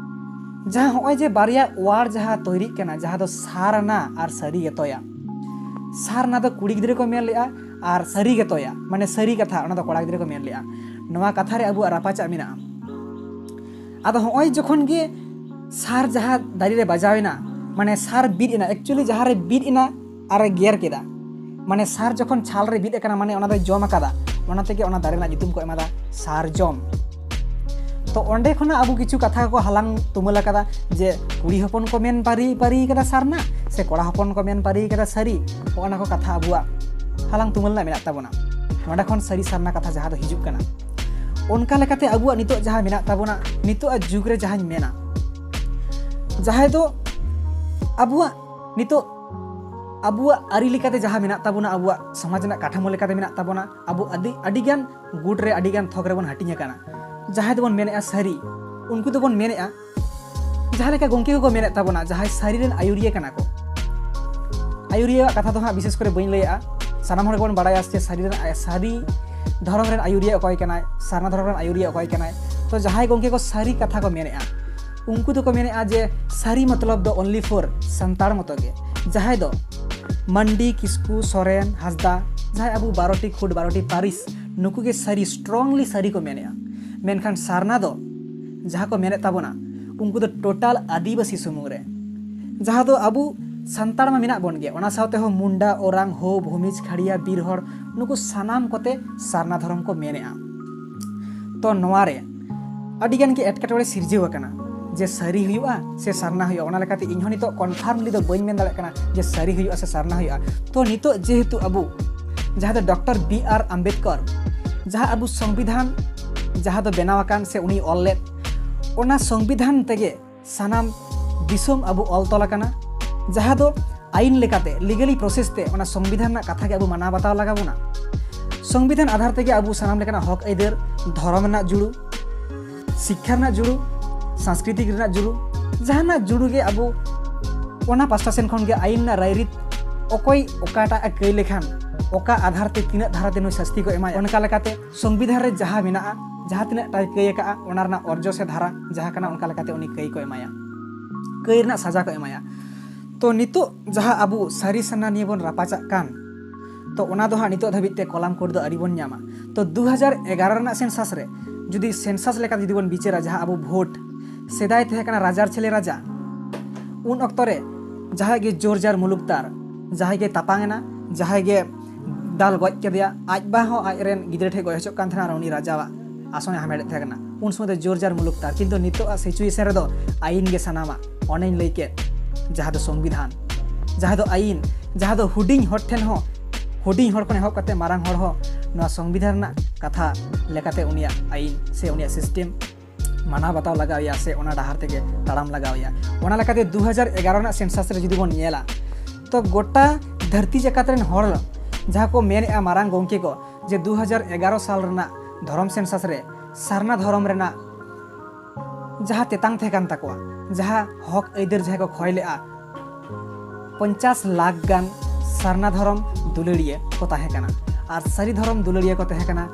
ᱡᱟᱦᱟᱸ ᱦᱚᱸᱜᱼᱚᱭ ᱡᱮ ᱵᱟᱨᱭᱟ ᱣᱟᱨᱰ ᱡᱟᱦᱟᱸ ᱛᱚᱭᱨᱤᱜ ᱠᱟᱱᱟ, ᱡᱟᱦᱟᱸ ᱫᱚ ᱥᱟᱨᱱᱟ ᱟᱨ ᱥᱟᱹᱨᱤ ᱜᱮᱛᱚᱭᱟ᱾ ᱥᱟᱨᱱᱟ ᱫᱚ ᱠᱩᱲᱤ ᱜᱤᱫᱽᱨᱟᱹ ᱠᱚ ᱢᱮᱱ ᱞᱮᱜᱼᱟ, ᱟᱨ ᱥᱟᱹᱨᱤ ᱜᱮᱛᱚᱭᱟ, ᱢᱟᱱᱮ ᱥᱟᱹᱨᱤ ᱠᱟᱛᱷᱟ, ᱚᱱᱟ ᱫᱚ ᱠᱚᱲᱟ ᱜᱤᱫᱽᱨᱟᱹ ᱠᱚ ᱢᱮᱱ ᱞᱮᱜᱼᱟ᱾ ᱱᱚᱣᱟ ᱠᱟᱛᱷᱟ ᱨᱮ ᱟᱵᱚᱣᱟᱜ ᱨᱟᱯᱟᱪᱟᱜ ᱢᱮᱱᱟᱜᱼᱟ᱾ ᱟᱫᱚ ᱦᱚᱸᱜᱼᱚᱭ ᱡᱚᱠᱷᱚᱱ ᱜᱮ ᱥᱟᱨ ᱡᱟᱦᱟᱸ ᱫᱟᱨᱮ ᱨᱮ ᱵᱟᱡᱟᱣ ᱮᱱᱟ, ᱢᱟᱱᱮ ᱥᱟᱨ ᱵᱤᱫ ᱮᱱᱟ, actually ᱡᱟᱦᱟᱸ ᱨᱮ ᱵᱤᱫ ᱮᱱᱟ ᱟᱨ ᱮ ᱜᱮᱨ ᱠᱮᱫᱟ, ᱢᱟᱱᱮ ᱥᱟᱨ ᱡᱚᱠᱷᱚᱱ ᱪᱷᱟᱞ ᱨᱮ ᱵᱤᱫ ᱟᱠᱟᱱᱟ, ᱢᱟᱱᱮ ᱚᱱᱟ ᱫᱚᱭ ᱡᱚᱢ ᱟᱠᱟᱫᱟ, ᱚᱱᱟ ᱛᱮᱜᱮ ᱚᱱᱟ ᱫᱟᱨᱮ ᱨᱮᱱᱟᱜ ᱧᱩᱛᱩᱢ ᱠᱚ ᱮᱢᱟᱫᱟ ᱥᱟᱨᱡᱚᱢ᱾ ᱛᱚ ᱚᱸᱰᱮ ᱠᱷᱚᱱᱟᱜ ᱟᱵᱚ ᱠᱤᱪᱷᱩ ᱠᱟᱛᱷᱟ ᱠᱚ ᱦᱟᱞᱟᱝ ᱛᱩᱢᱟᱹᱞ ᱟᱠᱟᱫᱟ, ᱡᱮ ᱠᱩᱲᱤ ᱦᱚᱯᱚᱱ ᱠᱚ ᱢᱮᱱ ᱯᱟᱹᱨᱤ ᱯᱟᱹᱨᱤ ᱠᱟᱫᱟ ᱥᱟᱨᱱᱟ, ᱥᱮ ᱠᱚᱲᱟ ᱦᱚᱯᱚᱱ ᱠᱚ ᱢᱮᱱ ᱯᱟᱹᱨᱤ ᱠᱟᱫᱟ ᱥᱟᱹᱨᱤ, ᱚᱱᱟ ᱠᱚ ᱠᱟᱛᱷᱟ ᱟᱵᱚᱣᱟᱜ ᱦᱟᱞᱟᱝ ᱛᱩᱢᱟᱹᱞ ᱨᱮᱱᱟᱜ ᱢᱮᱱᱟᱜ ᱛᱟᱵᱚᱱᱟ᱾ ᱱᱚᱸᱰᱮ ᱠᱷᱚᱱ ᱥᱟᱹᱨᱤ ᱥᱟᱨᱱᱟ ᱠᱟᱛᱷᱟ ᱡᱟᱦᱟᱸ ᱫᱚ ᱦᱤᱡᱩᱜ ᱠᱟᱱᱟ᱾ ᱚᱱᱠᱟ ᱞᱮᱠᱟᱛᱮ ᱟᱵᱚᱣᱟᱜ ᱱᱤᱛᱚᱜ ᱡᱟᱦᱟᱸ ᱢᱮᱱᱟᱜ ᱛᱟᱵᱚᱱᱟ, ᱱᱤᱛᱚᱜ ᱟᱜ ᱡᱩᱜᱽ ᱨᱮ ᱡᱟᱦᱟᱸᱧ ᱢᱮᱱᱟ, ᱡᱟᱦᱟᱸᱭ ᱫᱚ ᱟᱵᱚᱣᱟᱜ ᱱᱤᱛᱚᱜ ᱟᱵᱚᱣᱟᱜ ᱟᱹᱨᱤ ᱞᱮᱠᱟᱛᱮ ᱡᱟᱦᱟᱸ ᱢᱮᱱᱟᱜ ᱛᱟᱵᱚᱱᱟ, ᱟᱵᱚᱣᱟᱜ ᱥᱚᱢᱟᱡᱽ ᱨᱮᱱᱟᱜ ᱠᱟᱴᱷᱟᱢᱳ ᱞᱮᱠᱟᱛᱮ ᱢᱮᱱᱟᱜ ᱛᱟᱵᱚᱱᱟ, ᱟᱵᱚ ᱟᱹᱰᱤ, ᱟᱹᱰᱤᱜᱟᱱ ᱜᱩᱴ ᱨᱮ, ᱟᱹᱰᱤᱜᱟᱱ ᱛᱷᱚᱠ ᱨᱮᱵᱚᱱ ᱦᱟᱹᱴᱤᱧ ᱟᱠᱟᱱᱟ᱾ ᱡᱟᱦᱟᱸᱭ ᱫᱚᱵᱚᱱ ᱢᱮᱱᱮᱫᱼᱟ ᱥᱟᱹᱨᱤ, ᱩᱱᱠᱩ ᱫᱚᱵᱚᱱ ᱢᱮᱱᱮᱫᱼᱟ, ᱡᱟᱦᱟᱸ ᱞᱮᱠᱟ ᱜᱚᱢᱠᱮ ᱠᱚᱠᱚ ᱢᱮᱱᱮᱫ ᱛᱟᱵᱚᱱᱟ, ᱡᱟᱦᱟᱸᱭ ᱥᱟᱹᱨᱤ ᱨᱮᱱ ᱟᱹᱭᱩᱨᱤᱭᱟᱹ ᱠᱟᱱᱟ ᱠᱚ᱾ ᱟᱹᱭᱩᱨᱤᱭᱟᱹᱣᱟᱜ ᱠᱟᱛᱷᱟ ᱫᱚ ᱦᱟᱸᱜ ᱵᱤᱥᱮᱥ ᱠᱚᱨᱮ ᱵᱟᱹᱧ ᱞᱟᱹᱭᱮᱜᱼᱟ, ᱥᱟᱱᱟᱢ ᱦᱚᱲ ᱜᱮᱵᱚᱱ ᱵᱟᱲᱟᱭᱟ ᱡᱮ ᱥᱟᱹᱨᱤ ᱨᱮᱱ, ᱥᱟᱹᱨᱤ ᱫᱷᱚᱨᱚᱢ ᱨᱮᱱ ᱟᱹᱭᱩᱨᱤᱭᱟᱹ ᱚᱠᱚᱭ ᱠᱟᱱᱟᱭ, ᱥᱟᱨᱱᱟ ᱫᱷᱚᱨᱚᱢ ᱨᱮᱱ ᱟᱹᱭᱩᱨᱤᱭᱟᱹ ᱚᱠᱚᱭ ᱠᱟᱱᱟᱭ᱾ ᱛᱚ ᱡᱟᱦᱟᱸᱭ ᱜᱚᱢᱠᱮ ᱠᱚ ᱥᱟᱹᱨᱤ ᱠᱟᱛᱷᱟ ᱠᱚ ᱢᱮᱱᱮᱫᱼᱟ, ᱩᱱᱠᱩ ᱫᱚᱠᱚ ᱢᱮᱱᱮᱫᱼᱟ ᱡᱮ ᱥᱟᱹᱨᱤ ᱢᱚᱛᱞᱚᱵ ᱫᱚ only for ᱥᱟᱱᱛᱟᱲ ᱢᱚᱛᱚ ᱜᱮ, ᱡᱟᱦᱟᱸᱭ ᱫᱚ ᱢᱟᱱᱰᱤ, ᱠᱤᱥᱠᱩ, ᱥᱚᱨᱮᱱ, ᱦᱟᱸᱥᱫᱟ, ᱡᱟᱦᱟᱸᱭ ᱟᱵᱚ ᱵᱟᱨᱚᱴᱤ ᱠᱷᱩᱴ, ᱵᱟᱨᱚᱴᱤ ᱯᱟᱹᱨᱤᱥ, ᱱᱩᱠᱩ ᱜᱮ ᱥᱟᱹᱨᱤ, strongly ᱥᱟᱹᱨᱤ ᱠᱚ ᱢᱮᱱᱮᱫᱼᱟ᱾ ᱢᱮᱱᱠᱷᱟᱱ ᱥᱟᱨᱱᱟ ᱫᱚ ᱡᱟᱦᱟᱸ ᱠᱚ ᱢᱮᱱᱮᱫ ᱛᱟᱵᱚᱱᱟ, ᱩᱱᱠᱩ ᱫᱚ total ᱟᱹᱫᱤᱵᱟᱹᱥᱤ ᱥᱩᱢᱩᱝ ᱨᱮ, ᱡᱟᱦᱟᱸ ᱫᱚ ᱟᱵᱚ ᱥᱟᱱᱛᱟᱲ ᱢᱟ ᱢᱮᱱᱟᱜ ᱵᱚᱱ ᱜᱮ, ᱚᱱᱟ ᱥᱟᱶᱛᱮ ᱦᱚᱸ ᱢᱩᱱᱰᱟ, ᱳᱨᱟᱝ, ᱦᱳ, ᱵᱷᱩᱢᱤᱡᱽ, ᱠᱷᱟᱲᱤᱭᱟ, ᱵᱤᱨ ᱦᱚᱲ, ᱱᱩᱠᱩ ᱥᱟᱱᱟᱢ ᱠᱚᱛᱮ ᱥᱟᱨᱱᱟ ᱫᱷᱚᱨᱚᱢ ᱠᱚ ᱢᱮᱱᱮᱫᱼᱟ᱾ ᱛᱚ ᱱᱚᱣᱟ ᱨᱮ ᱟᱹᱰᱤ ᱜᱟᱱ ᱜᱮ ᱮᱴᱠᱮᱴᱚᱬᱮ ᱥᱤᱨᱡᱟᱹᱣ ᱟᱠᱟᱱᱟ ᱡᱮ ᱥᱟᱹᱨᱤ ᱦᱩᱭᱩᱜᱼᱟ ᱥᱮ ᱥᱟᱨᱱᱟ ᱦᱩᱭᱩᱜᱼᱟ᱾ ᱚᱱᱟ ᱞᱮᱠᱟᱛᱮ ᱤᱧ ᱦᱚᱸ ᱱᱤᱛᱚᱜ confirmly ᱫᱚ ᱵᱟᱹᱧ ᱢᱮᱱ ᱫᱟᱲᱮᱭᱟᱜ ᱠᱟᱱᱟ ᱡᱮ ᱥᱟᱹᱨᱤ ᱦᱩᱭᱩᱜᱼᱟ ᱥᱮ ᱥᱟᱨᱱᱟ ᱦᱩᱭᱩᱜᱼᱟ᱾ ᱛᱚ ᱱᱤᱛᱚᱜ ᱡᱮᱦᱮᱛᱩ ᱟᱵᱚ ᱡᱟᱦᱟᱸ ᱫᱚ ᱰᱚᱠᱴᱚᱨ ᱵᱤ ᱟᱨ ᱟᱢᱵᱮᱫᱠᱚᱨ, ᱡᱟᱦᱟᱸ ᱟᱵᱚ ᱥᱚᱝᱵᱤᱫᱷᱟᱱ ᱡᱟᱦᱟᱸ ᱫᱚ ᱵᱮᱱᱟᱣ ᱟᱠᱟᱱ ᱥᱮ ᱩᱱᱤ ᱚᱞ ᱞᱮᱫ, ᱚᱱᱟ ᱥᱚᱝᱵᱤᱫᱷᱟᱱ ᱛᱮᱜᱮ ᱥᱟᱱᱟᱢ ᱫᱤᱥᱚᱢ ᱟᱵᱚ ᱚᱞ ᱛᱚᱞ ᱟᱠᱟᱱᱟ, ᱡᱟᱦᱟᱸ ᱫᱚ ᱟᱹᱭᱤᱱ ᱞᱮᱠᱟᱛᱮ, legally process ᱛᱮ ᱚᱱᱟ ᱥᱚᱝᱵᱤᱫᱷᱟᱱ ᱨᱮᱱᱟᱜ ᱠᱟᱛᱷᱟ ᱜᱮ ᱟᱵᱚ ᱢᱟᱱᱟᱣ ᱵᱟᱛᱟᱣ ᱞᱟᱜᱟᱣ ᱵᱚᱱᱟ᱾ ᱥᱚᱝᱵᱤᱫᱷᱟᱱ ᱟᱫᱷᱟᱨ ᱛᱮᱜᱮ ᱟᱵᱚ ᱥᱟᱱᱟᱢ ᱞᱮᱠᱟᱱᱟᱜ ᱦᱚᱠ ᱟᱹᱭᱫᱟᱹᱨ, ᱫᱷᱚᱨᱚᱢ ᱨᱮᱱᱟᱜ ᱡᱩᱲᱩ, ᱥᱤᱠᱠᱷᱟ ᱨᱮᱱᱟᱜ ᱡᱩᱲᱩ, ᱥᱟᱝᱥᱠᱨᱤᱛᱤᱠ ᱨᱮᱱᱟᱜ ᱡᱩᱲᱩ, ᱡᱟᱦᱟᱱᱟᱜ ᱡᱩᱲᱩ ᱜᱮ ᱟᱵᱚ ᱚᱱᱟ ᱯᱟᱥᱴᱟ ᱥᱮᱱ ᱠᱷᱚᱱ ᱜᱮ ᱟᱹᱭᱤᱱ ᱨᱮᱱᱟᱜ ᱨᱟᱭᱨᱤᱛ, ᱚᱠᱚᱭ ᱚᱠᱟᱴᱟᱜ ᱮ ᱠᱟᱹᱭ ᱞᱮᱠᱷᱟᱱ ᱚᱠᱟ ᱟᱫᱷᱟᱨ ᱛᱮ ᱛᱤᱱᱟᱹᱜ ᱫᱷᱟᱨᱟ ᱛᱮ ᱱᱩᱭ ᱥᱟᱹᱥᱛᱤ ᱠᱚ ᱮᱢᱟᱭᱟ, ᱚᱱᱠᱟ ᱞᱮᱠᱟᱛᱮ ᱥᱚᱝᱵᱤᱫᱷᱟᱱ ᱨᱮ ᱡᱟᱦᱟᱸ ᱢᱮᱱᱟᱜᱼᱟ, ᱡᱟᱦᱟᱸ ᱛᱤᱱᱟᱹᱜ ᱴᱟᱭ ᱠᱟᱹᱭ ᱟᱠᱟᱫᱼᱟ, ᱚᱱᱟ ᱨᱮᱱᱟᱜ ᱚᱨᱡᱚ ᱥᱮ ᱫᱷᱟᱨᱟ ᱡᱟᱦᱟᱸ ᱠᱟᱱᱟ, ᱚᱱᱠᱟ ᱞᱮᱠᱟᱛᱮ ᱩᱱᱤ ᱠᱟᱹᱭ ᱠᱚ ᱮᱢᱟᱭᱟ, ᱠᱟᱹᱭ ᱨᱮᱱᱟᱜ ᱥᱟᱡᱟ ᱠᱚ ᱮᱢᱟᱭᱟ᱾ ᱛᱚ ᱱᱤᱛᱚᱜ ᱡᱟᱦᱟᱸ ᱟᱵᱚ ᱥᱟᱹᱨᱤ ᱥᱟᱨᱱᱟ ᱱᱤᱭᱮ ᱵᱚᱱ ᱨᱟᱯᱟᱪᱟᱜ ᱠᱟᱱ, ᱛᱚ ᱚᱱᱟ ᱫᱚ ᱦᱟᱸᱜ ᱱᱤᱛᱚᱜ ᱫᱷᱟᱹᱵᱤᱡ ᱛᱮ ᱠᱚᱞᱟᱢ ᱠᱳᱰ ᱫᱚ ᱟᱹᱣᱨᱤ ᱵᱚᱱ ᱧᱟᱢᱟ᱾ ᱛᱚ ᱫᱩ ᱦᱟᱡᱟᱨ ᱮᱜᱟᱨᱚ ᱨᱮᱱᱟᱜ ᱥᱮᱱᱥᱟᱥ ᱨᱮ ᱡᱩᱫᱤ ᱥᱮᱱᱥᱟᱥ ᱞᱮᱠᱟᱛᱮ ᱡᱩᱫᱤ ᱵᱚᱱ ᱵᱤᱪᱟᱹᱨᱟ, ᱡᱟᱦᱟᱸ ᱟᱵᱚ ᱵᱷᱳᱴ, ᱥᱮᱫᱟᱭ ᱛᱟᱦᱮᱸ ᱠᱟᱱᱟ ᱨᱟᱡᱟᱨ ᱪᱷᱮᱞᱮ ᱨᱟᱡᱟ, ᱩᱱ ᱚᱠᱛᱚ ᱨᱮ ᱡᱟᱦᱟᱸᱭ ᱜᱮ ᱡᱳᱨ ᱡᱟᱨ ᱢᱩᱞᱩᱠ ᱛᱟᱨ, ᱡᱟᱦᱟᱸᱭ ᱜᱮ ᱛᱟᱯᱟᱝ ᱮᱱᱟ, ᱡᱟᱦᱟᱸᱭ ᱜᱮ ᱫᱟᱞ ᱜᱚᱡ ᱠᱮᱫᱮᱭᱟ, ᱟᱡ ᱵᱟ ᱦᱚᱸ ᱟᱡ ᱨᱮᱱ ᱜᱤᱫᱽᱨᱟᱹ ᱴᱷᱮᱱ ᱜᱚᱡ ᱦᱚᱪᱚᱜ ᱠᱟᱱ ᱛᱟᱦᱮᱱᱟ ᱟᱨ ᱩᱱᱤ ᱨᱟᱡᱟᱣᱟᱜ ᱟᱥᱚᱱᱮ ᱦᱟᱢᱮᱴᱮᱫ ᱛᱟᱦᱮᱸ ᱠᱟᱱᱟ᱾ ᱩᱱ ᱥᱚᱢᱚᱭ ᱫᱚ ᱡᱳᱨ ᱡᱟᱨ ᱢᱩᱞᱩᱠ ᱛᱟᱨ, ᱠᱤᱱᱛᱩ ᱱᱤᱛᱚᱜ ᱟᱜ ᱥᱤᱪᱩᱭᱮᱥᱚᱱ ᱨᱮᱫᱚ ᱟᱹᱭᱤᱱ ᱜᱮ ᱥᱟᱱᱟᱢᱟᱜ᱾ ᱚᱱᱮᱧ ᱞᱟᱹᱭ ᱠᱮᱫ, ᱡᱟᱦᱟᱸ ᱫᱚ ᱥᱚᱝᱵᱤᱫᱷᱟᱱ, ᱡᱟᱦᱟᱸ ᱫᱚ ᱟᱹᱭᱤᱱ, ᱡᱟᱦᱟᱸ ᱫᱚ ᱦᱩᱰᱤᱧ ᱦᱚᱲ ᱴᱷᱮᱱ ᱦᱚᱸ, ᱦᱩᱰᱤᱧ ᱦᱚᱲ ᱠᱷᱚᱱ ᱮᱦᱚᱵ ᱠᱟᱛᱮ ᱢᱟᱨᱟᱝ ᱦᱚᱲ ᱦᱚᱸ ᱱᱚᱣᱟ ᱥᱚᱝᱵᱤᱫᱷᱟᱱ ᱨᱮᱱᱟᱜ ᱠᱟᱛᱷᱟ ᱞᱮᱠᱟᱛᱮ ᱩᱱᱤᱭᱟᱜ ᱟᱹᱭᱤᱱ ᱥᱮ ᱩᱱᱤᱭᱟᱜ ᱥᱤᱥᱴᱮᱢ ᱢᱟᱱᱟᱣ ᱵᱟᱛᱟᱣ ᱞᱟᱜᱟᱣ ᱮᱭᱟ ᱥᱮ ᱚᱱᱟ ᱰᱟᱦᱟᱨ ᱛᱮᱜᱮ ᱛᱟᱲᱟᱢ ᱞᱟᱜᱟᱣ ᱮᱭᱟ᱾ ᱚᱱᱟ ᱞᱮᱠᱟᱛᱮ ᱫᱩ ᱦᱟᱡᱟᱨ ᱮᱜᱟᱨᱚ ᱨᱮᱱᱟᱜ ᱥᱮᱱᱥᱟᱥ ᱨᱮ ᱡᱩᱫᱤ ᱵᱚᱱ ᱧᱮᱞᱟ, ᱛᱚ ᱜᱚᱴᱟ ᱫᱷᱟᱹᱨᱛᱤ ᱡᱟᱠᱟᱛ ᱨᱮᱱ ᱦᱚᱲ ᱡᱟᱦᱟᱸ ᱠᱚ ᱢᱮᱱᱮᱫᱼᱟ ᱢᱟᱨᱟᱝ ᱜᱚᱢᱠᱮ ᱠᱚ, ᱡᱮ ᱫᱩ ᱦᱟᱡᱟᱨ ᱮᱜᱟᱨᱚ ᱥᱟᱞ ᱨᱮᱱᱟᱜ ᱫᱷᱚᱨᱚᱢ ᱥᱮᱱᱥᱟᱥ ᱨᱮ ᱥᱟᱨᱱᱟ ᱫᱷᱚᱨᱚᱢ ᱨᱮᱱᱟᱜ ᱡᱟᱦᱟᱸ ᱛᱮᱛᱟᱝ ᱛᱟᱦᱮᱸ ᱠᱟᱱ ᱛᱟᱠᱚᱣᱟ, ᱡᱟᱦᱟᱸ ᱦᱚᱠ ᱟᱹᱭᱫᱟᱹᱨ ᱡᱟᱦᱟᱸᱭ ᱠᱚ ᱠᱷᱚᱭ ᱞᱮᱫᱼᱟ, ᱯᱚᱧᱪᱟᱥ ᱞᱟᱠᱷ ᱜᱟᱱ ᱥᱟᱨᱱᱟ ᱫᱷᱚᱨᱚᱢ ᱫᱩᱞᱟᱹᱲᱤᱭᱟᱹ ᱠᱚ ᱛᱟᱦᱮᱸ ᱠᱟᱱᱟ ᱟᱨ ᱥᱟᱹᱨᱤ ᱫᱷᱚᱨᱚᱢ ᱫᱩᱞᱟᱹᱲᱤᱭᱟᱹ ᱠᱚ ᱛᱟᱦᱮᱸ ᱠᱟᱱᱟ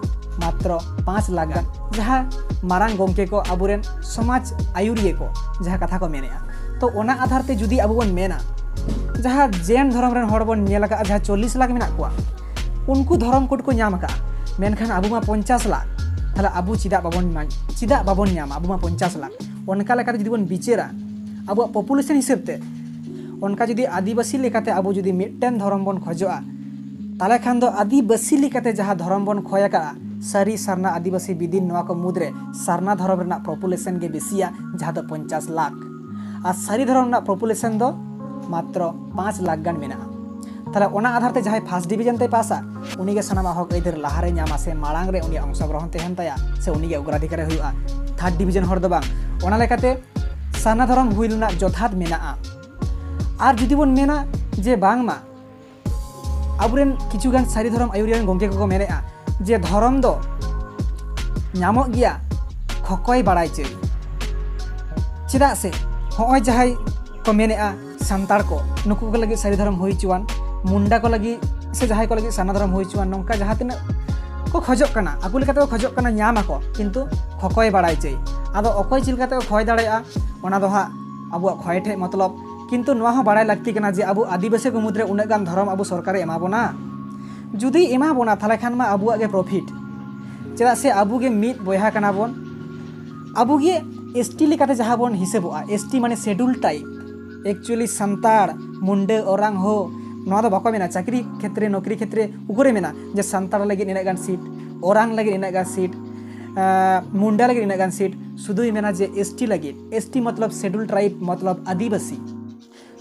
ᱢᱟᱛᱨᱚ ᱯᱟᱸᱪ ᱞᱟᱠᱷ ᱜᱟᱱ, ᱡᱟᱦᱟᱸ ᱢᱟᱨᱟᱝ ᱜᱚᱢᱠᱮ ᱠᱚ, ᱟᱵᱚᱨᱮᱱ ᱥᱚᱢᱟᱡᱽ ᱟᱹᱭᱩᱨᱤᱭᱟᱹ ᱠᱚ ᱡᱟᱦᱟᱸ ᱠᱟᱛᱷᱟ ᱠᱚ ᱢᱮᱱᱮᱫᱼᱟ᱾ ᱛᱚ ᱚᱱᱟ ᱟᱫᱷᱟᱨ ᱛᱮ ᱡᱩᱫᱤ ᱟᱵᱚ ᱵᱚᱱ ᱢᱮᱱᱟ, ᱡᱟᱦᱟᱸ ᱡᱮᱱ ᱫᱷᱚᱨᱚᱢ ᱨᱮᱱ ᱦᱚᱲ ᱵᱚᱱ ᱧᱮᱞ ᱟᱠᱟᱫᱼᱟ, ᱡᱟᱦᱟᱸ ᱪᱚᱞᱞᱤᱥ ᱞᱟᱠᱷ ᱢᱮᱱᱟᱜ ᱠᱚᱣᱟ, ᱩᱱᱠᱩ ᱫᱷᱚᱨᱚᱢ ᱠᱳᱰ ᱠᱚ ᱧᱟᱢ ᱟᱠᱟᱫᱼᱟ, ᱢᱮᱱᱠᱷᱟᱱ ᱟᱵᱚ ᱢᱟ ᱯᱚᱧᱪᱟᱥ ᱞᱟᱠᱷ, ᱛᱟᱦᱚᱞᱮ ᱟᱵᱚ ᱪᱮᱫᱟᱜ ᱵᱟᱵᱚᱱ ᱧᱟᱢ, ᱪᱮᱫᱟᱜ ᱵᱟᱵᱚᱱ ᱧᱟᱢᱟ? ᱟᱵᱚ ᱢᱟ ᱯᱚᱧᱪᱟᱥ ᱞᱟᱠᱷ᱾ ᱚᱱᱠᱟ ᱞᱮᱠᱟᱛᱮ ᱡᱩᱫᱤ ᱵᱚᱱ ᱵᱤᱪᱟᱹᱨᱟ ᱟᱵᱚᱣᱟᱜ ᱯᱚᱯᱩᱞᱮᱥᱚᱱ ᱦᱤᱥᱟᱹᱵ ᱛᱮ, ᱚᱱᱠᱟ ᱡᱩᱫᱤ ᱟᱹᱫᱤᱵᱟᱹᱥᱤ ᱞᱮᱠᱟᱛᱮ ᱟᱵᱚ ᱡᱩᱫᱤ ᱢᱤᱫᱴᱮᱱ ᱫᱷᱚᱨᱚᱢ ᱵᱚᱱ ᱠᱷᱚᱡᱚᱜᱼᱟ, ᱛᱟᱦᱚᱞᱮ ᱠᱷᱟᱱ ᱫᱚ ᱟᱹᱫᱤᱵᱟᱹᱥᱤ ᱞᱮᱠᱟᱛᱮ ᱡᱟᱦᱟᱸ ᱫᱷᱚᱨᱚᱢ ᱵᱚᱱ ᱠᱷᱚᱭ ᱟᱠᱟᱫᱼᱟ, ᱥᱟᱹᱨᱤ, ᱥᱟᱨᱱᱟ, ᱟᱹᱫᱤᱵᱟᱹᱥᱤ, ᱵᱤᱫᱤᱱ, ᱱᱚᱣᱟ ᱠᱚ ᱢᱩᱫᱽᱨᱮ ᱥᱟᱨᱱᱟ ᱫᱷᱚᱨᱚᱢ ᱨᱮᱱᱟᱜ ᱯᱚᱯᱩᱞᱮᱥᱚᱱ ᱜᱮ ᱵᱮᱥᱤᱭᱟ, ᱡᱟᱦᱟᱸ ᱫᱚ ᱯᱚᱧᱪᱟᱥ ᱞᱟᱠᱷ᱾ ᱟᱨ ᱥᱟᱹᱨᱤ ᱫᱷᱚᱨᱚᱢ ᱨᱮᱱᱟᱜ ᱯᱚᱯᱩᱞᱮᱥᱚᱱ ᱫᱚ ᱢᱟᱛᱨᱚ ᱯᱟᱸᱪ ᱞᱟᱠᱷ ᱜᱟᱱ ᱢᱮᱱᱟᱜᱼᱟ᱾ ᱛᱟᱦᱚᱞᱮ ᱚᱱᱟ ᱟᱫᱷᱟᱨ ᱛᱮ ᱡᱟᱦᱟᱸᱭ ᱯᱷᱟᱥᱴ ᱰᱤᱵᱤᱡᱚᱱ ᱛᱮᱭ ᱯᱟᱥᱟ, ᱩᱱᱤᱜᱮ ᱥᱟᱱᱟᱢᱟᱜ ᱦᱚᱠ ᱟᱹᱭᱫᱟᱹᱨ ᱞᱟᱦᱟᱨᱮ ᱧᱟᱢᱟ ᱥᱮ ᱢᱟᱲᱟᱝ ᱨᱮ ᱩᱱᱤᱭᱟᱜ ᱚᱝᱥᱚᱜᱨᱚᱦᱚᱱ ᱛᱟᱦᱮᱱ ᱛᱟᱭᱟ ᱥᱮ ᱩᱱᱤᱜᱮ ᱚᱜᱨᱟᱫᱷᱤᱠᱟᱨᱮ ᱦᱩᱭᱩᱜᱼᱟ᱾ ᱛᱷᱟᱨᱰ ᱰᱤᱵᱤᱡᱚᱱ ᱦᱚᱲ ᱫᱚ ᱵᱟᱝ᱾ ᱚᱱᱟ ᱞᱮᱠᱟᱛᱮ ᱥᱟᱨᱱᱟ ᱫᱷᱚᱨᱚᱢ ᱦᱩᱭ ᱨᱮᱱᱟᱜ ᱡᱚᱛᱷᱟᱛ ᱢᱮᱱᱟᱜᱼᱟ᱾ ᱟᱨ ᱡᱩᱫᱤ ᱵᱚᱱ ᱢᱮᱱᱟ ᱡᱮ ᱵᱟᱝᱢᱟ ᱟᱵᱚᱨᱮᱱ ᱠᱤᱪᱷᱩᱜᱟᱱ ᱥᱟᱹᱨᱤ ᱫᱷᱚᱨᱚᱢ ᱟᱹᱭᱩᱨᱤᱭᱟᱹ ᱨᱮᱱ ᱜᱚᱢᱠᱮ ᱠᱚᱠᱚ ᱢᱮᱱᱮᱫᱼᱟ ᱡᱮ ᱫᱷᱚᱨᱚᱢ ᱫᱚ ᱧᱟᱢᱚᱜ ᱜᱮᱭᱟ ᱠᱷᱚᱠᱚᱭ ᱵᱟᱲᱟᱭ ᱪᱟᱹᱭ᱾ ᱪᱮᱫᱟᱜ ᱥᱮ ᱦᱚᱸᱜᱼᱚᱭ ᱡᱟᱦᱟᱸᱭ ᱠᱚ ᱢᱮᱱᱮᱫᱼᱟ ᱥᱟᱱᱛᱟᱲ ᱠᱚ, ᱱᱩᱠᱩ ᱠᱚ ᱞᱟᱹᱜᱤᱫ ᱥᱟᱹᱨᱤ ᱫᱷᱚᱨᱚᱢ ᱦᱩᱭ ᱦᱚᱪᱚᱣᱟᱱ, ᱢᱩᱱᱰᱟ ᱠᱚ ᱞᱟᱹᱜᱤᱫ ᱥᱮ ᱡᱟᱦᱟᱸᱭ ᱠᱚ ᱞᱟᱹᱜᱤᱫ ᱥᱟᱨᱱᱟ ᱫᱷᱚᱨᱚᱢ ᱦᱩᱭ ᱦᱚᱪᱚᱣᱟᱱ, ᱱᱚᱝᱠᱟ ᱡᱟᱦᱟᱸ ᱛᱤᱱᱟᱹᱜ ᱠᱚ ᱠᱷᱚᱡᱚᱜ ᱠᱟᱱᱟ, ᱟᱠᱚ ᱞᱮᱠᱟᱛᱮ ᱠᱚ ᱠᱷᱚᱡᱚᱜ ᱠᱟᱱᱟ, ᱧᱟᱢ ᱟᱠᱚ, ᱠᱤᱱᱛᱩ ᱠᱷᱚᱠᱚᱭ ᱵᱟᱲᱟᱭ ᱪᱟᱹᱭ᱾ ᱟᱫᱚ ᱚᱠᱚᱭ ᱪᱮᱫ ᱞᱮᱠᱟᱛᱮ ᱠᱚ ᱠᱷᱚᱭ ᱫᱟᱲᱮᱭᱟᱜᱼᱟ, ᱚᱱᱟ ᱫᱚ ᱦᱟᱸᱜ ᱟᱵᱚᱣᱟᱜ ᱠᱷᱚᱭ ᱴᱷᱮᱡ ᱢᱚᱛᱞᱚᱵ᱾ ᱠᱤᱱᱛᱩ ᱱᱚᱣᱟ ᱦᱚᱸ ᱵᱟᱲᱟᱭ ᱞᱟᱹᱠᱛᱤ ᱠᱟᱱᱟ ᱡᱮ ᱟᱵᱚ ᱟᱹᱫᱤᱵᱟᱹᱥᱤ ᱠᱚ ᱢᱩᱫᱽᱨᱮ ᱩᱱᱟᱹᱜ ᱜᱟᱱ ᱫᱷᱚᱨᱚᱢ ᱟᱵᱚ ᱥᱚᱨᱠᱟᱨᱮ ᱮᱢᱟ ᱵᱚᱱᱟ? ᱡᱩᱫᱤ ᱮᱢᱟ ᱵᱚᱱᱟ, ᱛᱟᱦᱚᱞᱮ ᱠᱷᱟᱱ ᱢᱟ ᱟᱵᱚᱣᱟᱜ ᱜᱮ ᱯᱨᱚᱯᱷᱤᱴ, ᱪᱮᱫᱟᱜ ᱥᱮ ᱟᱵᱚ ᱜᱮ ᱢᱤᱫ ᱵᱚᱭᱦᱟ ᱠᱟᱱᱟ ᱵᱚᱱ᱾ ᱟᱵᱚ ᱜᱮ ᱮᱥ ᱴᱤ ᱞᱮᱠᱟᱛᱮ ᱡᱟᱦᱟᱸ ᱵᱚᱱ ᱦᱤᱥᱟᱹᱵᱚᱜᱼᱟ, ᱮᱥ ᱴᱤ ᱢᱟᱱᱮ ᱥᱮᱰᱩᱞ ᱴᱟᱭᱤᱯ᱾ ᱮᱠᱪᱩᱭᱮᱞᱤ ᱥᱟᱱᱛᱟᱲ, ᱢᱩᱱᱰᱟᱹ, ᱳᱨᱟᱝ, ᱦᱳ, ᱱᱚᱣᱟ ᱫᱚ ᱵᱟᱠᱚ ᱢᱮᱱᱟ᱾ ᱪᱟᱹᱠᱨᱤ ᱠᱷᱮᱛᱨᱮ, ᱱᱚᱠᱨᱤ ᱠᱷᱮᱛᱨᱮ ᱩᱠᱩᱨᱮ ᱢᱮᱱᱟ ᱡᱮ ᱥᱟᱱᱛᱟᱲ ᱞᱟᱹᱜᱤᱫ ᱤᱱᱟᱹᱜ ᱜᱟᱱ ᱥᱤᱴ, ᱳᱨᱟᱝ ᱞᱟᱹᱜᱤᱫ ᱤᱱᱟᱹᱜ ᱜᱟᱱ ᱥᱤᱴ, ᱟᱸ, ᱢᱩᱱᱰᱟ ᱞᱟᱹᱜᱤᱫ ᱤᱱᱟᱹᱜ ᱜᱟᱱ ᱥᱤᱴ? ᱥᱩᱫᱷᱩᱭ ᱢᱮᱱᱟ ᱡᱮ ᱮᱥ ᱴᱤ ᱞᱟᱹᱜᱤᱫ, ᱮᱥ ᱴᱤ ᱢᱚᱛᱞᱚᱵ ᱥᱮᱰᱩᱞ ᱴᱨᱟᱭᱤᱵ, ᱢᱚᱛᱞᱚᱵ ᱟᱹᱫᱤᱵᱟᱹᱥᱤ᱾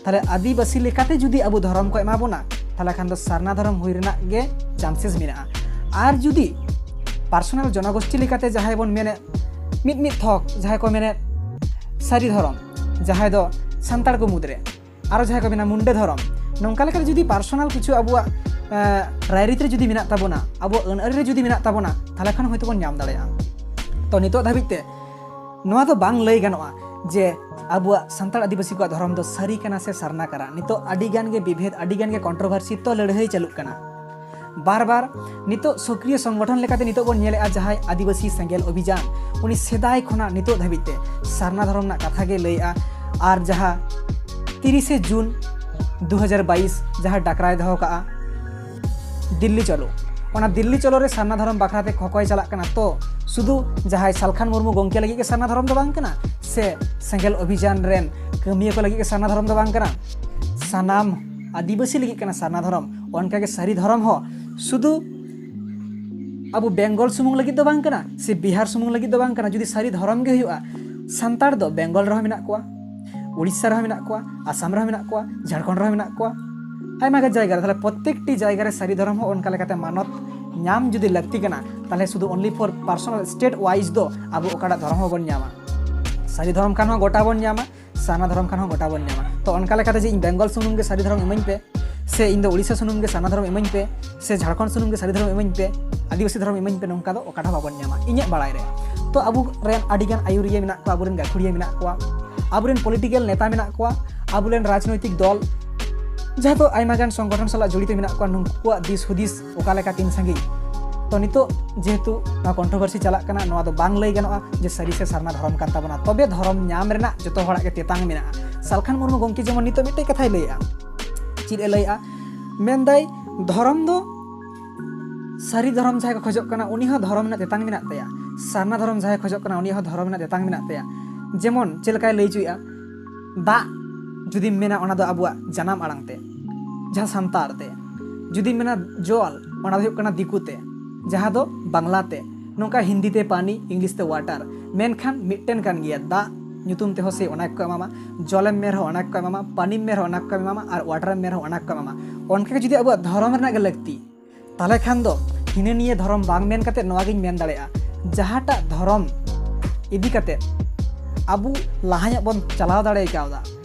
ᱛᱟᱦᱞᱮ ᱟᱹᱫᱤᱵᱟᱹᱥᱤ ᱞᱮᱠᱟᱛᱮ ᱡᱩᱫᱤ ᱟᱵᱚ ᱫᱷᱚᱨᱚᱢ ᱠᱚ ᱮᱢᱟ ᱵᱚᱱᱟ, ᱛᱟᱦᱞᱮ ᱠᱷᱟᱱ ᱫᱚ ᱥᱟᱨᱱᱟ ᱫᱷᱚᱨᱚᱢ ᱦᱩᱭ ᱨᱮᱱᱟᱜ ᱜᱮ ᱪᱟᱱᱥᱮᱥ ᱢᱮᱱᱟᱜᱼᱟ᱾ ᱟᱨ ᱡᱩᱫᱤ ᱯᱟᱨᱥᱚᱱᱟᱞ ᱡᱚᱱᱚᱜᱳᱥᱴᱤ ᱞᱮᱠᱟᱛᱮ ᱡᱟᱦᱟᱸᱭ ᱵᱚᱱ ᱢᱮᱱᱮᱫ, ᱢᱤᱫ ᱢᱤᱫ ᱛᱷᱚᱠ ᱡᱟᱦᱟᱸᱭ ᱠᱚ ᱢᱮᱱᱮᱫ ᱥᱟᱹᱨᱤ ᱫᱷᱚᱨᱚᱢ, ᱡᱟᱦᱟᱸᱭ ᱫᱚ ᱥᱟᱱᱛᱟᱲ ᱠᱚ ᱢᱩᱫᱽᱨᱮ, ᱟᱨᱚ ᱡᱟᱦᱟᱸᱭ ᱠᱚ ᱢᱮᱱᱟ ᱢᱩᱱᱰᱟᱹ ᱫᱷᱚᱨᱚᱢ, ᱱᱚᱝᱠᱟ ᱞᱮᱠᱟᱛᱮ ᱡᱩᱫᱤ ᱯᱟᱨᱥᱚᱱᱟᱞ ᱠᱤᱪᱷᱩ ᱟᱵᱚᱣᱟᱜ, ᱮᱸ, ᱨᱟᱭᱨᱤᱛ ᱨᱮ ᱡᱩᱫᱤ ᱢᱮᱱᱟᱜ ᱛᱟᱵᱚᱱᱟ, ᱟᱵᱚᱣᱟᱜ ᱟᱹᱱ ᱟᱹᱨᱤ ᱨᱮ ᱡᱩᱫᱤ ᱢᱮᱱᱟᱜ ᱛᱟᱵᱚᱱᱟ, ᱛᱟᱦᱞᱮ ᱠᱷᱟᱱ ᱦᱚᱭᱛᱳ ᱵᱚᱱ ᱧᱟᱢ ᱫᱟᱲᱮᱭᱟᱜᱼᱟ᱾ ᱛᱚ ᱱᱤᱛᱚᱜ ᱫᱷᱟᱹᱵᱤᱡ ᱛᱮ ᱱᱚᱣᱟ ᱫᱚ ᱵᱟᱝ ᱞᱟᱹᱭ ᱜᱟᱱᱚᱜᱼᱟ ᱡᱮ ᱟᱵᱚᱣᱟᱜ ᱥᱟᱱᱛᱟᱲ ᱟᱹᱫᱤᱵᱟᱹᱥᱤ ᱠᱚᱣᱟᱜ ᱫᱷᱚᱨᱚᱢ ᱫᱚ ᱥᱟᱹᱨᱤ ᱠᱟᱱᱟ ᱥᱮ ᱥᱟᱨᱱᱟ ᱠᱟᱱᱟ᱾ ᱱᱤᱛᱚᱜ ᱟᱹᱰᱤ ᱜᱟᱱ ᱜᱮ ᱵᱤᱵᱷᱮᱫ, ᱟᱹᱰᱤ ᱜᱟᱱ ᱜᱮ ᱠᱚᱱᱴᱨᱳᱵᱷᱟᱨᱥᱤ, ᱛᱚ ᱞᱟᱹᱲᱦᱟᱹᱭ ᱪᱟᱹᱞᱩᱜ ᱠᱟᱱᱟ᱾ ᱵᱟᱨ ᱵᱟᱨ ᱱᱤᱛᱚᱜ ᱥᱚᱠᱨᱤᱭᱚ ᱥᱚᱝᱜᱚᱴᱷᱚᱱ ᱞᱮᱠᱟᱛᱮ ᱱᱤᱛᱚᱜ ᱵᱚᱱ ᱧᱮᱞᱮᱫᱼᱟ ᱡᱟᱦᱟᱸᱭ ᱟᱹᱫᱤᱵᱟᱹᱥᱤ ᱥᱮᱸᱜᱮᱞ ᱚᱵᱷᱤᱡᱟᱱ, ᱩᱱᱤ ᱥᱮᱫᱟᱭ ᱠᱷᱚᱱᱟᱜ ᱱᱤᱛᱚᱜ ᱫᱷᱟᱹᱵᱤᱡ ᱛᱮ ᱥᱟᱨᱱᱟ ᱫᱷᱚᱨᱚᱢ ᱨᱮᱱᱟᱜ ᱠᱟᱛᱷᱟ ᱜᱮ ᱞᱟᱹᱭᱮᱫᱼᱟ᱾ ᱟᱨ ᱡᱟᱦᱟᱸ ᱛᱤᱨᱤᱥᱮ ᱡᱩᱱ ᱫᱩ ᱦᱟᱡᱟᱨ ᱵᱟᱭᱤᱥ ᱡᱟᱦᱟᱸ ᱰᱟᱠᱨᱟᱭ ᱫᱚᱦᱚ ᱠᱟᱜᱼᱟ ᱫᱤᱞᱞᱤ ᱪᱚᱞᱚ, ᱚᱱᱟ ᱫᱤᱞᱞᱤ ᱪᱚᱞᱚ ᱨᱮ ᱥᱟᱨᱱᱟ ᱫᱷᱚᱨᱚᱢ ᱵᱟᱠᱷᱨᱟ ᱛᱮ ᱠᱷᱚᱠᱚᱭ ᱪᱟᱞᱟᱜ ᱠᱟᱱᱟ᱾ ᱛᱚ ᱥᱩᱫᱷᱩ ᱡᱟᱦᱟᱸᱭ ᱥᱟᱞᱠᱷᱟᱱ ᱢᱩᱨᱢᱩ ᱜᱚᱢᱠᱮ ᱞᱟᱹᱜᱤᱫ ᱜᱮ ᱥᱟᱨᱱᱟ ᱫᱷᱚᱨᱚᱢ ᱫᱚ ᱵᱟᱝ ᱠᱟᱱᱟ, ᱥᱮ ᱥᱮᱸᱜᱮᱞ ᱚᱵᱷᱤᱡᱟᱱ ᱨᱮᱱ ᱠᱟᱹᱢᱤᱭᱟᱹ ᱠᱚ ᱞᱟᱹᱜᱤᱫ ᱜᱮ ᱥᱟᱨᱱᱟ ᱫᱷᱚᱨᱚᱢ ᱫᱚ ᱵᱟᱝ ᱠᱟᱱᱟ, ᱥᱟᱱᱟᱢ ᱟᱹᱫᱤᱵᱟᱹᱥᱤ ᱞᱟᱹᱜᱤᱫ ᱠᱟᱱᱟ ᱥᱟᱨᱱᱟ ᱫᱷᱚᱨᱚᱢ᱾ ᱚᱱᱠᱟᱜᱮ ᱥᱟᱹᱨᱤ ᱫᱷᱚᱨᱚᱢ ᱦᱚᱸ ᱥᱩᱫᱷᱩ ᱟᱵᱚ ᱵᱮᱝᱜᱚᱞ ᱥᱩᱢᱩᱝ ᱞᱟᱹᱜᱤᱫ ᱫᱚ ᱵᱟᱝ ᱠᱟᱱᱟ, ᱥᱮ ᱵᱤᱦᱟᱨ ᱥᱩᱢᱩᱝ ᱞᱟᱹᱜᱤᱫ ᱫᱚ ᱵᱟᱝ ᱠᱟᱱᱟ᱾ ᱡᱩᱫᱤ ᱥᱟᱹᱨᱤ ᱫᱷᱚᱨᱚᱢ ᱜᱮ ᱦᱩᱭᱩᱜᱼᱟ, ᱥᱟᱱᱛᱟᱲ ᱫᱚ ᱵᱮᱝᱜᱚᱞ ᱨᱮᱦᱚᱸ ᱢᱮᱱᱟᱜ ᱠᱚᱣᱟ, ᱩᱲᱤᱥᱥᱟ ᱨᱮᱦᱚᱸ ᱢᱮᱱᱟᱜ ᱠᱚᱣᱟ, ᱟᱥᱟᱢ ᱨᱮᱦᱚᱸ ᱢᱮᱱᱟᱜ ᱠᱚᱣᱟ, ᱡᱷᱟᱲᱠᱷᱚᱸᱰ ᱨᱮᱦᱚᱸ ᱢᱮᱱᱟᱜ ᱠᱚᱣᱟ, ᱟᱭᱢᱟ ᱜᱟᱱ ᱡᱟᱭᱜᱟ ᱨᱮ᱾ ᱛᱟᱦᱞᱮ ᱯᱨᱚᱛᱛᱮᱠᱴᱤ ᱡᱟᱭᱜᱟ ᱨᱮ ᱥᱟᱹᱨᱤ ᱫᱷᱚᱨᱚᱢ ᱦᱚᱸ ᱚᱱᱠᱟ ᱞᱮᱠᱟᱛᱮ ᱢᱟᱱᱚᱛ ᱧᱟᱢ ᱡᱩᱫᱤ ᱞᱟᱹᱠᱛᱤ ᱠᱟᱱᱟ, ᱛᱟᱦᱞᱮ ᱥᱩᱫᱷᱩ only for personal state wise ᱫᱚ ᱟᱵᱚ ᱚᱠᱟᱴᱟᱜ ᱫᱷᱚᱨᱚᱢ ᱦᱚᱸᱵᱚᱱ ᱧᱟᱢᱟ᱾ ᱥᱟᱹᱨᱤ ᱫᱷᱚᱨᱚᱢ ᱠᱷᱟᱱ ᱦᱚᱸ ᱜᱚᱴᱟ ᱵᱚᱱ ᱧᱟᱢᱟ, ᱥᱟᱨᱱᱟ ᱫᱷᱚᱨᱚᱢ ᱠᱷᱟᱱ ᱦᱚᱸ ᱜᱚᱴᱟ ᱵᱚᱱ ᱧᱟᱢᱟ᱾ ᱛᱚ ᱚᱱᱠᱟ ᱞᱮᱠᱟᱛᱮ ᱡᱮ ᱤᱧ ᱵᱮᱝᱜᱚᱞ ᱥᱩᱢᱩᱝ ᱜᱮ ᱥᱟᱹᱨᱤ ᱫᱷᱚᱨᱚᱢ ᱤᱢᱟᱹᱧ ᱯᱮ, ᱥᱮ ᱤᱧ ᱫᱚ ᱩᱲᱤᱥᱥᱟ ᱥᱩᱢᱩᱝ ᱜᱮ ᱥᱟᱨᱱᱟ ᱫᱷᱚᱨᱚᱢ ᱤᱢᱟᱹᱧ ᱯᱮ, ᱥᱮ ᱡᱷᱟᱲᱠᱷᱚᱸᱰ ᱥᱩᱢᱩᱝ ᱜᱮ ᱥᱟᱹᱨᱤ ᱫᱷᱚᱨᱚᱢ ᱤᱢᱟᱹᱧ ᱯᱮ, ᱟᱹᱫᱤᱵᱟᱹᱥᱤ ᱫᱷᱚᱨᱚᱢ ᱤᱢᱟᱹᱧ ᱯᱮ, ᱱᱚᱝᱠᱟ ᱫᱚ ᱚᱠᱟ ᱨᱮᱦᱚᱸ ᱵᱟᱵᱚᱱ ᱧᱟᱢᱟ ᱤᱧᱟᱹᱜ ᱵᱟᱲᱟᱭ ᱨᱮ᱾ ᱛᱚ ᱟᱵᱚ ᱨᱮᱱ ᱟᱹᱰᱤᱜᱟᱱ ᱟᱹᱭᱩᱨᱤᱭᱟᱹ ᱢᱮᱱᱟᱜ ᱠᱚᱣᱟ, ᱟᱵᱚᱨᱮᱱ ᱜᱟᱹᱠᱷᱩᱲᱤᱭᱟᱹ ᱢᱮᱱᱟᱜ ᱠᱚᱣᱟ, ᱟᱵᱚᱨᱮᱱ ᱯᱚᱞᱤᱴᱤᱠᱮᱞ ᱱᱮᱛᱟ ᱢᱮᱱᱟᱜ ᱠᱚᱣᱟ, ᱟᱵᱚᱨᱮᱱ ᱨᱟᱡᱽᱱᱳᱭᱛᱤᱠ ᱫᱚᱞ, ᱡᱟᱦᱟᱸ ᱫᱚ ᱟᱭᱢᱟ ᱜᱟᱱ ᱥᱚᱝᱜᱚᱴᱷᱚᱱ ᱥᱟᱞᱟᱜ ᱡᱚᱲᱤᱛ ᱢᱮᱱᱟᱜ ᱠᱚᱣᱟ, ᱱᱩᱠᱩᱣᱟᱜ ᱫᱤᱥ ᱦᱩᱫᱤᱥ ᱚᱠᱟ ᱞᱮᱠᱟ ᱛᱤᱱ ᱥᱟᱺᱜᱤᱧ᱾ ᱛᱚ ᱱᱤᱛᱚᱜ ᱡᱮᱦᱮᱛᱩ ᱱᱚᱣᱟ ᱠᱚᱱᱴᱨᱳᱵᱷᱟᱨᱥᱤ ᱪᱟᱞᱟᱜ ᱠᱟᱱᱟ, ᱱᱚᱣᱟ ᱫᱚ ᱵᱟᱝ ᱞᱟᱹᱭ ᱜᱟᱱᱚᱜᱼᱟ ᱡᱮ ᱥᱟᱹᱨᱤ ᱥᱮ ᱥᱟᱨᱱᱟ ᱫᱷᱚᱨᱚᱢ ᱠᱟᱱ ᱛᱟᱵᱚᱱᱟ, ᱛᱚᱵᱮ ᱫᱷᱚᱨᱚᱢ ᱧᱟᱢ ᱨᱮᱱᱟᱜ ᱡᱚᱛᱚ ᱦᱚᱲᱟᱜ ᱜᱮ ᱛᱮᱛᱟᱝ ᱢᱮᱱᱟᱜᱼᱟ᱾ ᱥᱟᱞᱠᱷᱟᱱ ᱢᱩᱨᱢᱩ ᱜᱚᱢᱠᱮ ᱡᱮᱢᱚᱱ ᱱᱤᱛᱚᱜ ᱢᱤᱫᱴᱮᱡ ᱠᱟᱛᱷᱟᱭ ᱞᱟᱹᱭᱮᱜᱼᱟ᱾ ᱪᱮᱫ ᱮ ᱞᱟᱹᱭᱮᱜᱼᱟ? ᱢᱮᱱᱫᱟᱭ, ᱫᱷᱚᱨᱚᱢ ᱫᱚ ᱥᱟᱹᱨᱤ ᱫᱷᱚᱨᱚᱢ ᱡᱟᱦᱟᱸᱭ ᱠᱚ ᱠᱷᱚᱡᱚᱜ ᱠᱟᱱᱟ, ᱩᱱᱤ ᱦᱚᱸ ᱫᱷᱚᱨᱚᱢ ᱨᱮᱱᱟᱜ ᱛᱮᱛᱟᱝ ᱢᱮᱱᱟᱜ ᱛᱟᱭᱟ᱾ ᱥᱟᱨᱱᱟ ᱫᱷᱚᱨᱚᱢ ᱡᱟᱦᱟᱸᱭ ᱠᱷᱚᱡᱚᱜ ᱠᱟᱱᱟ, ᱩᱱᱤ ᱦᱚᱸ ᱫᱷᱚᱨᱚᱢ ᱨᱮᱱᱟᱜ ᱛᱮᱛᱟᱝ ᱢᱮᱱᱟᱜ ᱛᱟᱭᱟ᱾ ᱡᱮᱢᱚᱱ ᱪᱮᱫ ᱞᱮᱠᱟᱭ ᱞᱟᱹᱭ ᱦᱚᱪᱚᱭᱮᱜᱼᱟ, ᱫᱟᱜ ᱡᱩᱫᱤᱢ ᱢᱮᱱᱟ, ᱚᱱᱟ ᱫᱚ ᱟᱵᱚᱣᱟᱜ ᱡᱟᱱᱟᱢ ᱟᱲᱟᱝ ᱛᱮ, ᱡᱟᱦᱟᱸ ᱥᱟᱱᱛᱟᱲ ᱛᱮ᱾ ᱡᱩᱫᱤᱢ ᱢᱮᱱᱟ ᱡᱚᱞ, ᱚᱱᱟ ᱫᱚ ᱦᱩᱭᱩᱜ ᱠᱟᱱᱟ ᱫᱤᱠᱩ ᱛᱮ, ᱡᱟᱦᱟᱸ ᱫᱚ ᱵᱟᱝᱞᱟ ᱛᱮ᱾ ᱱᱚᱝᱠᱟ ᱦᱤᱱᱫᱤ ᱛᱮ ᱯᱟᱱᱤ, ᱤᱝᱞᱤᱥ ᱛᱮ ᱣᱟᱴᱟᱨ, ᱢᱮᱱᱠᱷᱟᱱ ᱢᱤᱫᱴᱮᱱ ᱠᱟᱱ ᱜᱮᱭᱟ᱾ ᱫᱟᱜ ᱧᱩᱛᱩᱢ ᱛᱮᱦᱚᱸ ᱥᱮ ᱚᱱᱟ ᱜᱮᱠᱚ ᱮᱢᱟᱢᱟ, ᱡᱚᱞᱮᱢ ᱢᱮᱱ ᱨᱮᱦᱚᱸ ᱚᱱᱟ ᱜᱮᱠᱚ ᱮᱢᱟᱢᱟ, ᱯᱟᱱᱤᱢ ᱢᱮᱱ ᱨᱮᱦᱚᱸ ᱚᱱᱟ ᱜᱮᱠᱚ ᱮᱢᱟᱢᱟ, ᱟᱨ ᱣᱟᱴᱟᱨᱮᱢ ᱢᱮᱱ ᱨᱮᱦᱚᱸ ᱚᱱᱟ ᱜᱮᱠᱚ ᱮᱢᱟᱢᱟ᱾ ᱚᱱᱠᱟ ᱜᱮ ᱡᱩᱫᱤ ᱟᱵᱚᱣᱟᱜ ᱫᱷᱚᱨᱚᱢ ᱨᱮᱱᱟᱜ ᱜᱮ ᱞᱟᱹᱠᱛᱤ, ᱛᱟᱦᱞᱮ ᱠᱷᱟᱱ ᱫᱚ ᱦᱤᱱᱟᱹ ᱱᱤᱭᱟᱹ ᱫᱷᱚᱨᱚᱢ ᱵᱟᱝ ᱢᱮᱱ ᱠᱟᱛᱮ ᱱᱚᱣᱟ ᱜᱤᱧ ᱢᱮᱱ ᱫᱟᱲᱮᱭᱟᱜᱼᱟ, ᱡᱟᱦᱟᱸᱴᱟᱜ ᱫᱷᱚᱨᱚᱢ ᱤᱫᱤ ᱠᱟᱛᱮ ᱟᱵᱚ ᱞᱟᱦᱟ ᱧᱚᱜ ᱵᱚᱱ ᱪᱟᱞᱟᱣ ᱫᱟᱲᱮ ᱠᱟᱣᱫᱟ,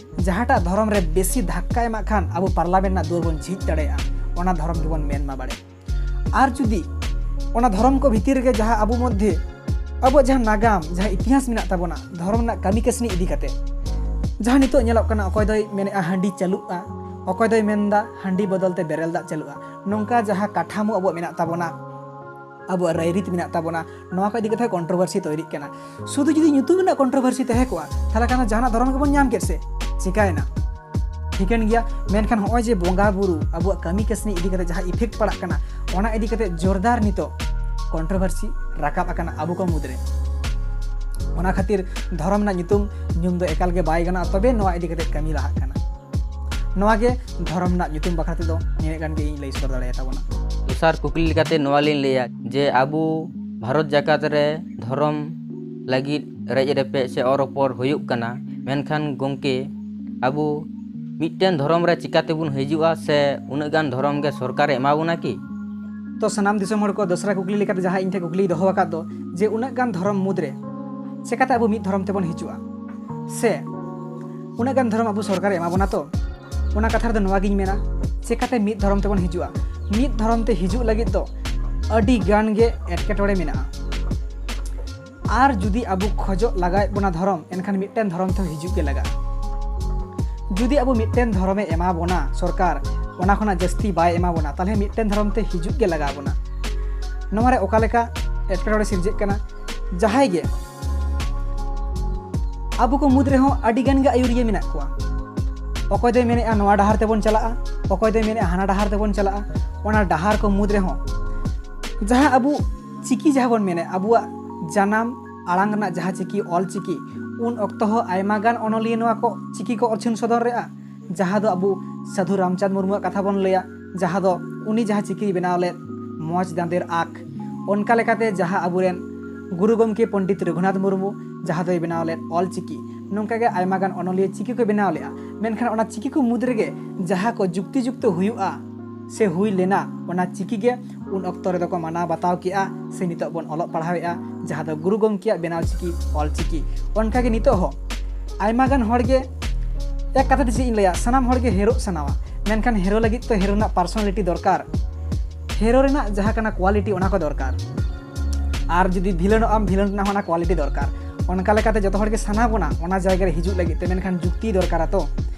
ᱡᱟᱦᱟᱸᱴᱟᱜ ᱫᱷᱚᱨᱚᱢ ᱨᱮ ᱵᱮᱥᱤ ᱫᱷᱟᱠᱠᱟ ᱮᱢᱟᱜ ᱠᱷᱟᱱ ᱟᱵᱚ ᱯᱟᱨᱞᱟᱢᱮᱱᱴ ᱨᱮᱱᱟᱜ ᱫᱩᱣᱟᱹᱨ ᱵᱚᱱ ᱡᱷᱤᱡ ᱫᱟᱲᱮᱭᱟᱜᱼᱟ, ᱚᱱᱟ ᱫᱷᱚᱨᱚᱢ ᱜᱮᱵᱚᱱ ᱢᱮᱱ ᱢᱟ ᱵᱟᱲᱮ᱾ ᱟᱨ ᱡᱩᱫᱤ ᱚᱱᱟ ᱫᱷᱚᱨᱚᱢ ᱠᱚ ᱵᱷᱤᱛᱤᱨ ᱨᱮᱜᱮ ᱡᱟᱦᱟᱸ ᱟᱵᱚ ᱢᱚᱫᱽᱫᱷᱮ ᱟᱵᱚᱣᱟᱜ ᱡᱟᱦᱟᱸ ᱱᱟᱜᱟᱢ, ᱡᱟᱦᱟᱸ ᱤᱛᱤᱦᱟᱥ ᱢᱮᱱᱟᱜ ᱛᱟᱵᱚᱱᱟ, ᱫᱷᱚᱨᱚᱢ ᱨᱮᱱᱟᱜ ᱠᱟᱹᱢᱤ ᱠᱟᱹᱥᱱᱤ ᱤᱫᱤ ᱠᱟᱛᱮ, ᱡᱟᱦᱟᱸ ᱱᱤᱛᱚᱜ ᱧᱮᱞᱚᱜ ᱠᱟᱱᱟ, ᱚᱠᱚᱭ ᱫᱚᱭ ᱢᱮᱱᱮᱫᱼᱟ ᱦᱟᱺᱰᱤ ᱪᱟᱹᱞᱩᱜᱼᱟ, ᱚᱠᱚᱭ ᱫᱚᱭ ᱢᱮᱱᱫᱟ ᱦᱟᱺᱰᱤ ᱵᱚᱫᱚᱞ ᱛᱮ ᱵᱮᱨᱮᱞ ᱫᱟᱜ ᱪᱟᱹᱞᱩᱜᱼᱟ, ᱱᱚᱝᱠᱟ ᱡᱟᱦᱟᱸ ᱠᱟᱴᱷᱟᱢᱳ ᱟᱵᱚᱣᱟᱜ ᱢᱮᱱᱟᱜ ᱛᱟᱵᱚᱱᱟ, ᱟᱵᱚᱣᱟᱜ ᱨᱟᱭᱨᱤᱛ ᱢᱮᱱᱟᱜ ᱛᱟᱵᱚᱱᱟ, ᱱᱚᱣᱟ ᱠᱚ ᱤᱫᱤ ᱠᱟᱛᱮ ᱠᱚᱱᱴᱨᱳᱵᱷᱟᱨᱥᱤ ᱛᱚᱭᱨᱤᱜ ᱠᱟᱱᱟ᱾ ᱥᱩᱫᱷᱩ ᱡᱩᱫᱤ ᱧᱩᱛᱩᱢ ᱨᱮᱱᱟᱜ ᱠᱚᱱᱴᱨᱳᱵᱷᱟᱨᱥᱤ ᱛᱟᱦᱮᱸ ᱠᱚᱜᱼᱟ, ᱛᱟᱦᱚᱞᱮ ᱠᱷᱟᱱ ᱫᱚ ᱡᱟᱦᱟᱱᱟᱜ ᱫᱷᱚᱨᱚᱢ ᱜᱮᱵᱚᱱ ᱧᱟᱢ ᱠᱮᱫ ᱥᱮ, ᱪᱤᱠᱟᱹᱭᱮᱱᱟ? ᱴᱷᱤᱠᱟᱹᱱ ᱜᱮᱭᱟ᱾ ᱢᱮᱱᱠᱷᱟᱱ ᱦᱚᱸᱜᱼᱚᱭ ᱡᱮ ᱵᱚᱸᱜᱟ ᱵᱩᱨᱩ, ᱟᱵᱚᱣᱟᱜ ᱠᱟᱹᱢᱤ ᱠᱟᱹᱥᱱᱤ ᱤᱫᱤ ᱠᱟᱛᱮ ᱡᱟᱦᱟᱸ ᱤᱯᱷᱮᱠᱴ ᱯᱟᱲᱟᱜ ᱠᱟᱱᱟ, ᱚᱱᱟ ᱤᱫᱤ ᱠᱟᱛᱮ ᱡᱳᱨᱫᱟᱨ ᱱᱤᱛᱚᱜ ᱠᱚᱱᱴᱨᱳᱵᱷᱟᱨᱥᱤ ᱨᱟᱠᱟᱵ ᱟᱠᱟᱱᱟ ᱟᱵᱚ ᱠᱚ ᱢᱩᱫᱽᱨᱮ᱾ ᱚᱱᱟ ᱠᱷᱟᱹᱛᱤᱨ ᱫᱷᱚᱨᱚᱢ ᱨᱮᱱᱟᱜ ᱧᱩᱛᱩᱢ ᱧᱩᱢ ᱫᱚ ᱮᱠᱟᱞ ᱜᱮ ᱵᱟᱭ ᱜᱟᱱᱚᱜᱼᱟ, ᱛᱚᱵᱮ ᱱᱚᱣᱟ ᱤᱫᱤ ᱠᱟᱛᱮ ᱠᱟᱹᱢᱤ ᱞᱟᱦᱟᱜ ᱠᱟᱱᱟ᱾ ᱱᱚᱣᱟ ᱜᱮ ᱫᱷᱚᱨᱚᱢ ᱨᱮᱱᱟᱜ ᱧᱩᱛᱩᱢ ᱵᱟᱠᱷᱨᱟ ᱛᱮᱫᱚ ᱱᱤᱱᱟᱹᱜ ᱜᱟᱱ ᱜᱮ ᱤᱧ ᱞᱟᱹᱭ ᱥᱚᱫᱚᱨ ᱫᱟᱲᱮᱭᱟ ᱛᱟᱵᱚᱱᱟ᱾ ᱫᱚᱥᱟᱨ ᱠᱩᱠᱞᱤ ᱞᱮᱠᱟᱛᱮ ᱱᱚᱣᱟ ᱞᱤᱧ ᱞᱟᱹᱭᱟ ᱡᱮ ᱟᱵᱚ ᱵᱷᱟᱨᱚᱛ ᱡᱟᱠᱟᱛ ᱨᱮ ᱫᱷᱚᱨᱚᱢ ᱞᱟᱹᱜᱤᱫ ᱨᱮᱡ ᱨᱮᱯᱮᱡ ᱥᱮ ᱚᱨ ᱨᱚᱯᱚᱲ ᱦᱩᱭᱩᱜ ᱠᱟᱱᱟ, ᱢᱮᱱᱠᱷᱟᱱ ᱜᱚᱢᱠᱮ, ᱟᱵᱚ ᱢᱤᱫᱴᱮᱱ ᱫᱷᱚᱨᱚᱢ ᱨᱮ ᱪᱤᱠᱟ ᱛᱮᱵᱚᱱ ᱦᱤᱡᱩᱜᱼᱟ ᱥᱮ ᱩᱱᱟᱹᱜ ᱜᱟᱱ ᱫᱷᱚᱨᱚᱢ ᱜᱮ ᱥᱚᱨᱠᱟᱨᱮ ᱮᱢᱟ ᱵᱚᱱᱟ ᱠᱤ? ᱛᱚ ᱥᱟᱱᱟᱢ ᱫᱤᱥᱚᱢ ᱦᱚᱲ ᱠᱚ ᱫᱚᱥᱨᱟ ᱠᱩᱠᱞᱤ ᱞᱮᱠᱟᱛᱮ ᱡᱟᱦᱟᱸ ᱤᱧ ᱴᱷᱮᱱ ᱠᱩᱠᱞᱤᱭ ᱫᱚᱦᱚ ᱟᱠᱟᱫ ᱫᱚ, ᱡᱮ ᱩᱱᱟᱹᱜ ᱜᱟᱱ ᱫᱷᱚᱨᱚᱢ ᱢᱩᱫᱽᱨᱮ ᱪᱮᱠᱟᱛᱮ ᱟᱵᱚ ᱢᱤᱫ ᱫᱷᱚᱨᱚᱢ ᱛᱮᱵᱚᱱ ᱦᱤᱡᱩᱜᱼᱟ ᱥᱮ ᱩᱱᱟᱹᱜ ᱜᱟᱱ ᱫᱷᱚᱨᱚᱢ ᱟᱵᱚ ᱥᱚᱨᱠᱟᱨᱮ ᱮᱢᱟ ᱵᱚᱱᱟ, ᱛᱚ ᱚᱱᱟ ᱠᱟᱛᱷᱟ ᱨᱮᱫᱚ ᱱᱚᱣᱟ ᱜᱤᱧ ᱢᱮᱱᱟ, ᱪᱮᱠᱟᱛᱮ ᱢᱤᱫ ᱫᱷᱚᱨᱚᱢ ᱛᱮᱵᱚᱱ ᱦᱤᱡᱩᱜᱼᱟ? ᱢᱤᱫ ᱫᱷᱚᱨᱚᱢ ᱛᱮ ᱦᱤᱡᱩᱜ ᱞᱟᱹᱜᱤᱫ ᱫᱚ ᱟᱹᱰᱤ ᱜᱟᱱ ᱜᱮ ᱮᱴᱠᱮᱴᱚᱬᱮ ᱢᱮᱱᱟᱜᱼᱟ᱾ ᱟᱨ ᱡᱩᱫᱤ ᱟᱵᱚ ᱠᱷᱚᱡᱚᱜ ᱞᱟᱜᱟᱣᱮᱫ ᱵᱚᱱᱟ ᱫᱷᱚᱨᱚᱢ, ᱮᱱᱠᱷᱟᱱ ᱢᱤᱫᱴᱮᱱ ᱫᱷᱚᱨᱚᱢ ᱛᱮᱦᱚᱸ ᱦᱤᱡᱩᱜ ᱜᱮ ᱞᱟᱜᱟᱜᱼᱟ᱾ ᱡᱩᱫᱤ ᱟᱵᱚ ᱢᱤᱫᱴᱮᱱ ᱫᱷᱚᱨᱚᱢᱮ ᱮᱢᱟ ᱵᱚᱱᱟ ᱥᱚᱨᱠᱟᱨ, ᱚᱱᱟ ᱠᱷᱚᱱᱟᱜ ᱡᱟᱹᱥᱛᱤ ᱵᱟᱭ ᱮᱢᱟ ᱵᱚᱱᱟ, ᱛᱟᱦᱚᱞᱮ ᱢᱤᱫᱴᱮᱱ ᱫᱷᱚᱨᱚᱢ ᱛᱮ ᱦᱤᱡᱩᱜ ᱜᱮ ᱞᱟᱜᱟᱣ ᱵᱚᱱᱟ᱾ ᱱᱚᱣᱟ ᱨᱮ ᱚᱠᱟ ᱞᱮᱠᱟ ᱮᱴᱠᱮᱴᱚᱬᱮ ᱥᱤᱨᱡᱟᱹᱜ ᱠᱟᱱᱟ? ᱡᱟᱦᱟᱸᱭ ᱜᱮ, ᱟᱵᱚ ᱠᱚ ᱢᱩᱫᱽ ᱨᱮᱦᱚᱸ ᱟᱹᱰᱤ ᱜᱟᱱ ᱜᱮ ᱟᱹᱭᱩᱨᱤᱭᱟᱹ ᱢᱮᱱᱟᱜ ᱠᱚᱣᱟ᱾ ᱚᱠᱚᱭ ᱫᱚᱭ ᱢᱮᱱᱮᱫᱼᱟ ᱱᱚᱣᱟ ᱰᱟᱦᱟᱨ ᱛᱮᱵᱚᱱ ᱪᱟᱞᱟᱜᱼᱟ, ᱚᱠᱚᱭ ᱫᱚᱭ ᱢᱮᱱᱮᱫᱼᱟ ᱦᱟᱱᱟ ᱰᱟᱦᱟᱨ ᱛᱮᱵᱚᱱ ᱪᱟᱞᱟᱜᱼᱟ᱾ ᱚᱱᱟ ᱰᱟᱦᱟᱨ ᱠᱚ ᱢᱩᱫᱽ ᱨᱮᱦᱚᱸ ᱡᱟᱦᱟᱸ ᱟᱵᱚ ᱪᱤᱠᱤ ᱡᱟᱦᱟᱸ ᱵᱚᱱ ᱢᱮᱱᱮᱫ, ᱟᱵᱚᱣᱟᱜ ᱡᱟᱱᱟᱢ ᱟᱲᱟᱝ ᱨᱮᱱᱟᱜ ᱡᱟᱦᱟᱸ ᱪᱤᱠᱤ, ᱚᱞ ᱪᱤᱠᱤ, ᱩᱱ ᱚᱠᱛᱚ ᱦᱚᱸ ᱟᱭᱢᱟ ᱜᱟᱱ ᱚᱱᱚᱞᱤᱭᱟᱹ ᱱᱚᱣᱟ ᱠᱚ ᱪᱤᱠᱤ ᱠᱚ ᱚᱨᱪᱷᱚᱱ ᱥᱚᱫᱚᱨ ᱨᱮᱜᱼᱟ, ᱡᱟᱦᱟᱸ ᱫᱚ ᱟᱵᱚ ᱥᱟᱹᱫᱷᱩ ᱨᱟᱢᱪᱟᱸᱫᱽ ᱢᱩᱨᱢᱩᱣᱟᱜ ᱠᱟᱛᱷᱟ ᱵᱚᱱ ᱞᱟᱹᱭᱟ, ᱡᱟᱦᱟᱸ ᱫᱚ ᱩᱱᱤ ᱡᱟᱦᱟᱸ ᱪᱤᱠᱤᱭ ᱵᱮᱱᱟᱣ ᱞᱮᱫ ᱢᱚᱡᱽ ᱫᱟᱸᱫᱮᱨ ᱟᱸᱠ, ᱚᱱᱠᱟ ᱞᱮᱠᱟᱛᱮ ᱡᱟᱦᱟᱸ ᱟᱵᱚᱨᱮᱱ ᱜᱩᱨᱩ ᱜᱚᱢᱠᱮ ᱯᱚᱱᱰᱤᱛ ᱨᱚᱜᱷᱩᱱᱟᱛᱷ ᱢᱩᱨᱢᱩ ᱡᱟᱦᱟᱸ ᱫᱚᱭ ᱵᱮᱱᱟᱣ ᱞᱮᱫ ᱚᱞ ᱪᱤᱠᱤ, ᱱᱚᱝᱠᱟ ᱜᱮ ᱟᱭᱢᱟ ᱜᱟᱱ ᱚᱱᱚᱞᱤᱭᱟᱹ ᱪᱤᱠᱤ ᱠᱚ ᱵᱮᱱᱟᱣ ᱞᱮᱫᱼᱟ᱾ ᱢᱮᱱᱠᱷᱟᱱ ᱚᱱᱟ ᱪᱤᱠᱤ ᱠᱚ ᱢᱩᱫᱽ ᱨᱮᱜᱮ ᱡᱟᱦᱟᱸ ᱠᱚ ᱡᱩᱠᱛᱤ ᱡᱩᱠᱛᱚ ᱦᱩᱭᱩᱜᱼᱟ ᱥᱮ ᱦᱩᱭ ᱞᱮᱱᱟ, ᱚᱱᱟ ᱪᱤᱠᱤ ᱜᱮ ᱩᱱ ᱚᱠᱛᱚ ᱨᱮᱫᱚ ᱠᱚ ᱢᱟᱱᱟᱣ ᱵᱟᱛᱟᱣ ᱠᱮᱜᱼᱟ ᱥᱮ ᱱᱤᱛᱚᱜ ᱵᱚᱱ ᱚᱞᱚᱜ ᱯᱟᱲᱦᱟᱣᱮᱫᱼᱟ, ᱡᱟᱦᱟᱸ ᱫᱚ ᱜᱩᱨᱩ ᱜᱚᱢᱠᱮᱭᱟᱜ ᱵᱮᱱᱟᱣ ᱪᱤᱠᱤ, ᱚᱞ ᱪᱤᱠᱤ᱾ ᱚᱱᱠᱟᱜᱮ ᱱᱤᱛᱚᱜ ᱦᱚᱸ ᱟᱭᱢᱟ ᱜᱟᱱ ᱦᱚᱲ ᱜᱮ, ᱮᱠ ᱠᱟᱛᱷᱟ ᱛᱮ ᱪᱮᱫ ᱤᱧ ᱞᱟᱹᱭᱟ, ᱥᱟᱱᱟᱢ ᱦᱚᱲ ᱜᱮ ᱦᱮᱨᱳᱜ ᱥᱟᱱᱟᱣᱟ, ᱢᱮᱱᱠᱷᱟᱱ ᱦᱮᱨᱳ ᱞᱟᱹᱜᱤᱫ ᱛᱚ ᱦᱮᱨᱳ ᱨᱮᱱᱟᱜ ᱯᱟᱨᱥᱚᱱᱟᱞᱤᱴᱤ ᱫᱚᱨᱠᱟᱨ, ᱦᱮᱨᱳ ᱨᱮᱱᱟᱜ ᱡᱟᱦᱟᱸ ᱠᱟᱱᱟ ᱠᱳᱣᱟᱞᱤᱴᱤ, ᱚᱱᱟ ᱠᱚ ᱫᱚᱨᱠᱟᱨ᱾ ᱟᱨ ᱡᱩᱫᱤ ᱵᱷᱤᱞᱮᱱᱚᱜ ᱟᱢ, ᱵᱷᱤᱞᱮᱱ ᱨᱮᱱᱟᱜ ᱦᱚᱸ ᱚᱱᱟ ᱠᱳᱣᱟᱞᱤᱴᱤ ᱫᱚᱨᱠᱟᱨ᱾ ᱚᱱᱠᱟ ᱞᱮᱠᱟᱛᱮ ᱡᱚᱛᱚ ᱦᱚᱲ ᱜᱮ ᱥᱟᱱᱟ ᱵᱚᱱᱟ ᱚᱱᱟ ᱡᱟᱭᱜᱟ ᱨᱮ ᱦᱤᱡᱩᱜ ᱞᱟᱹᱜᱤᱫ ᱛᱮ, ᱢᱮᱱᱠᱷᱟᱱ ᱡᱩᱠᱛᱤ ᱫᱚᱨᱠᱟᱨᱟ ᱛᱚ᱾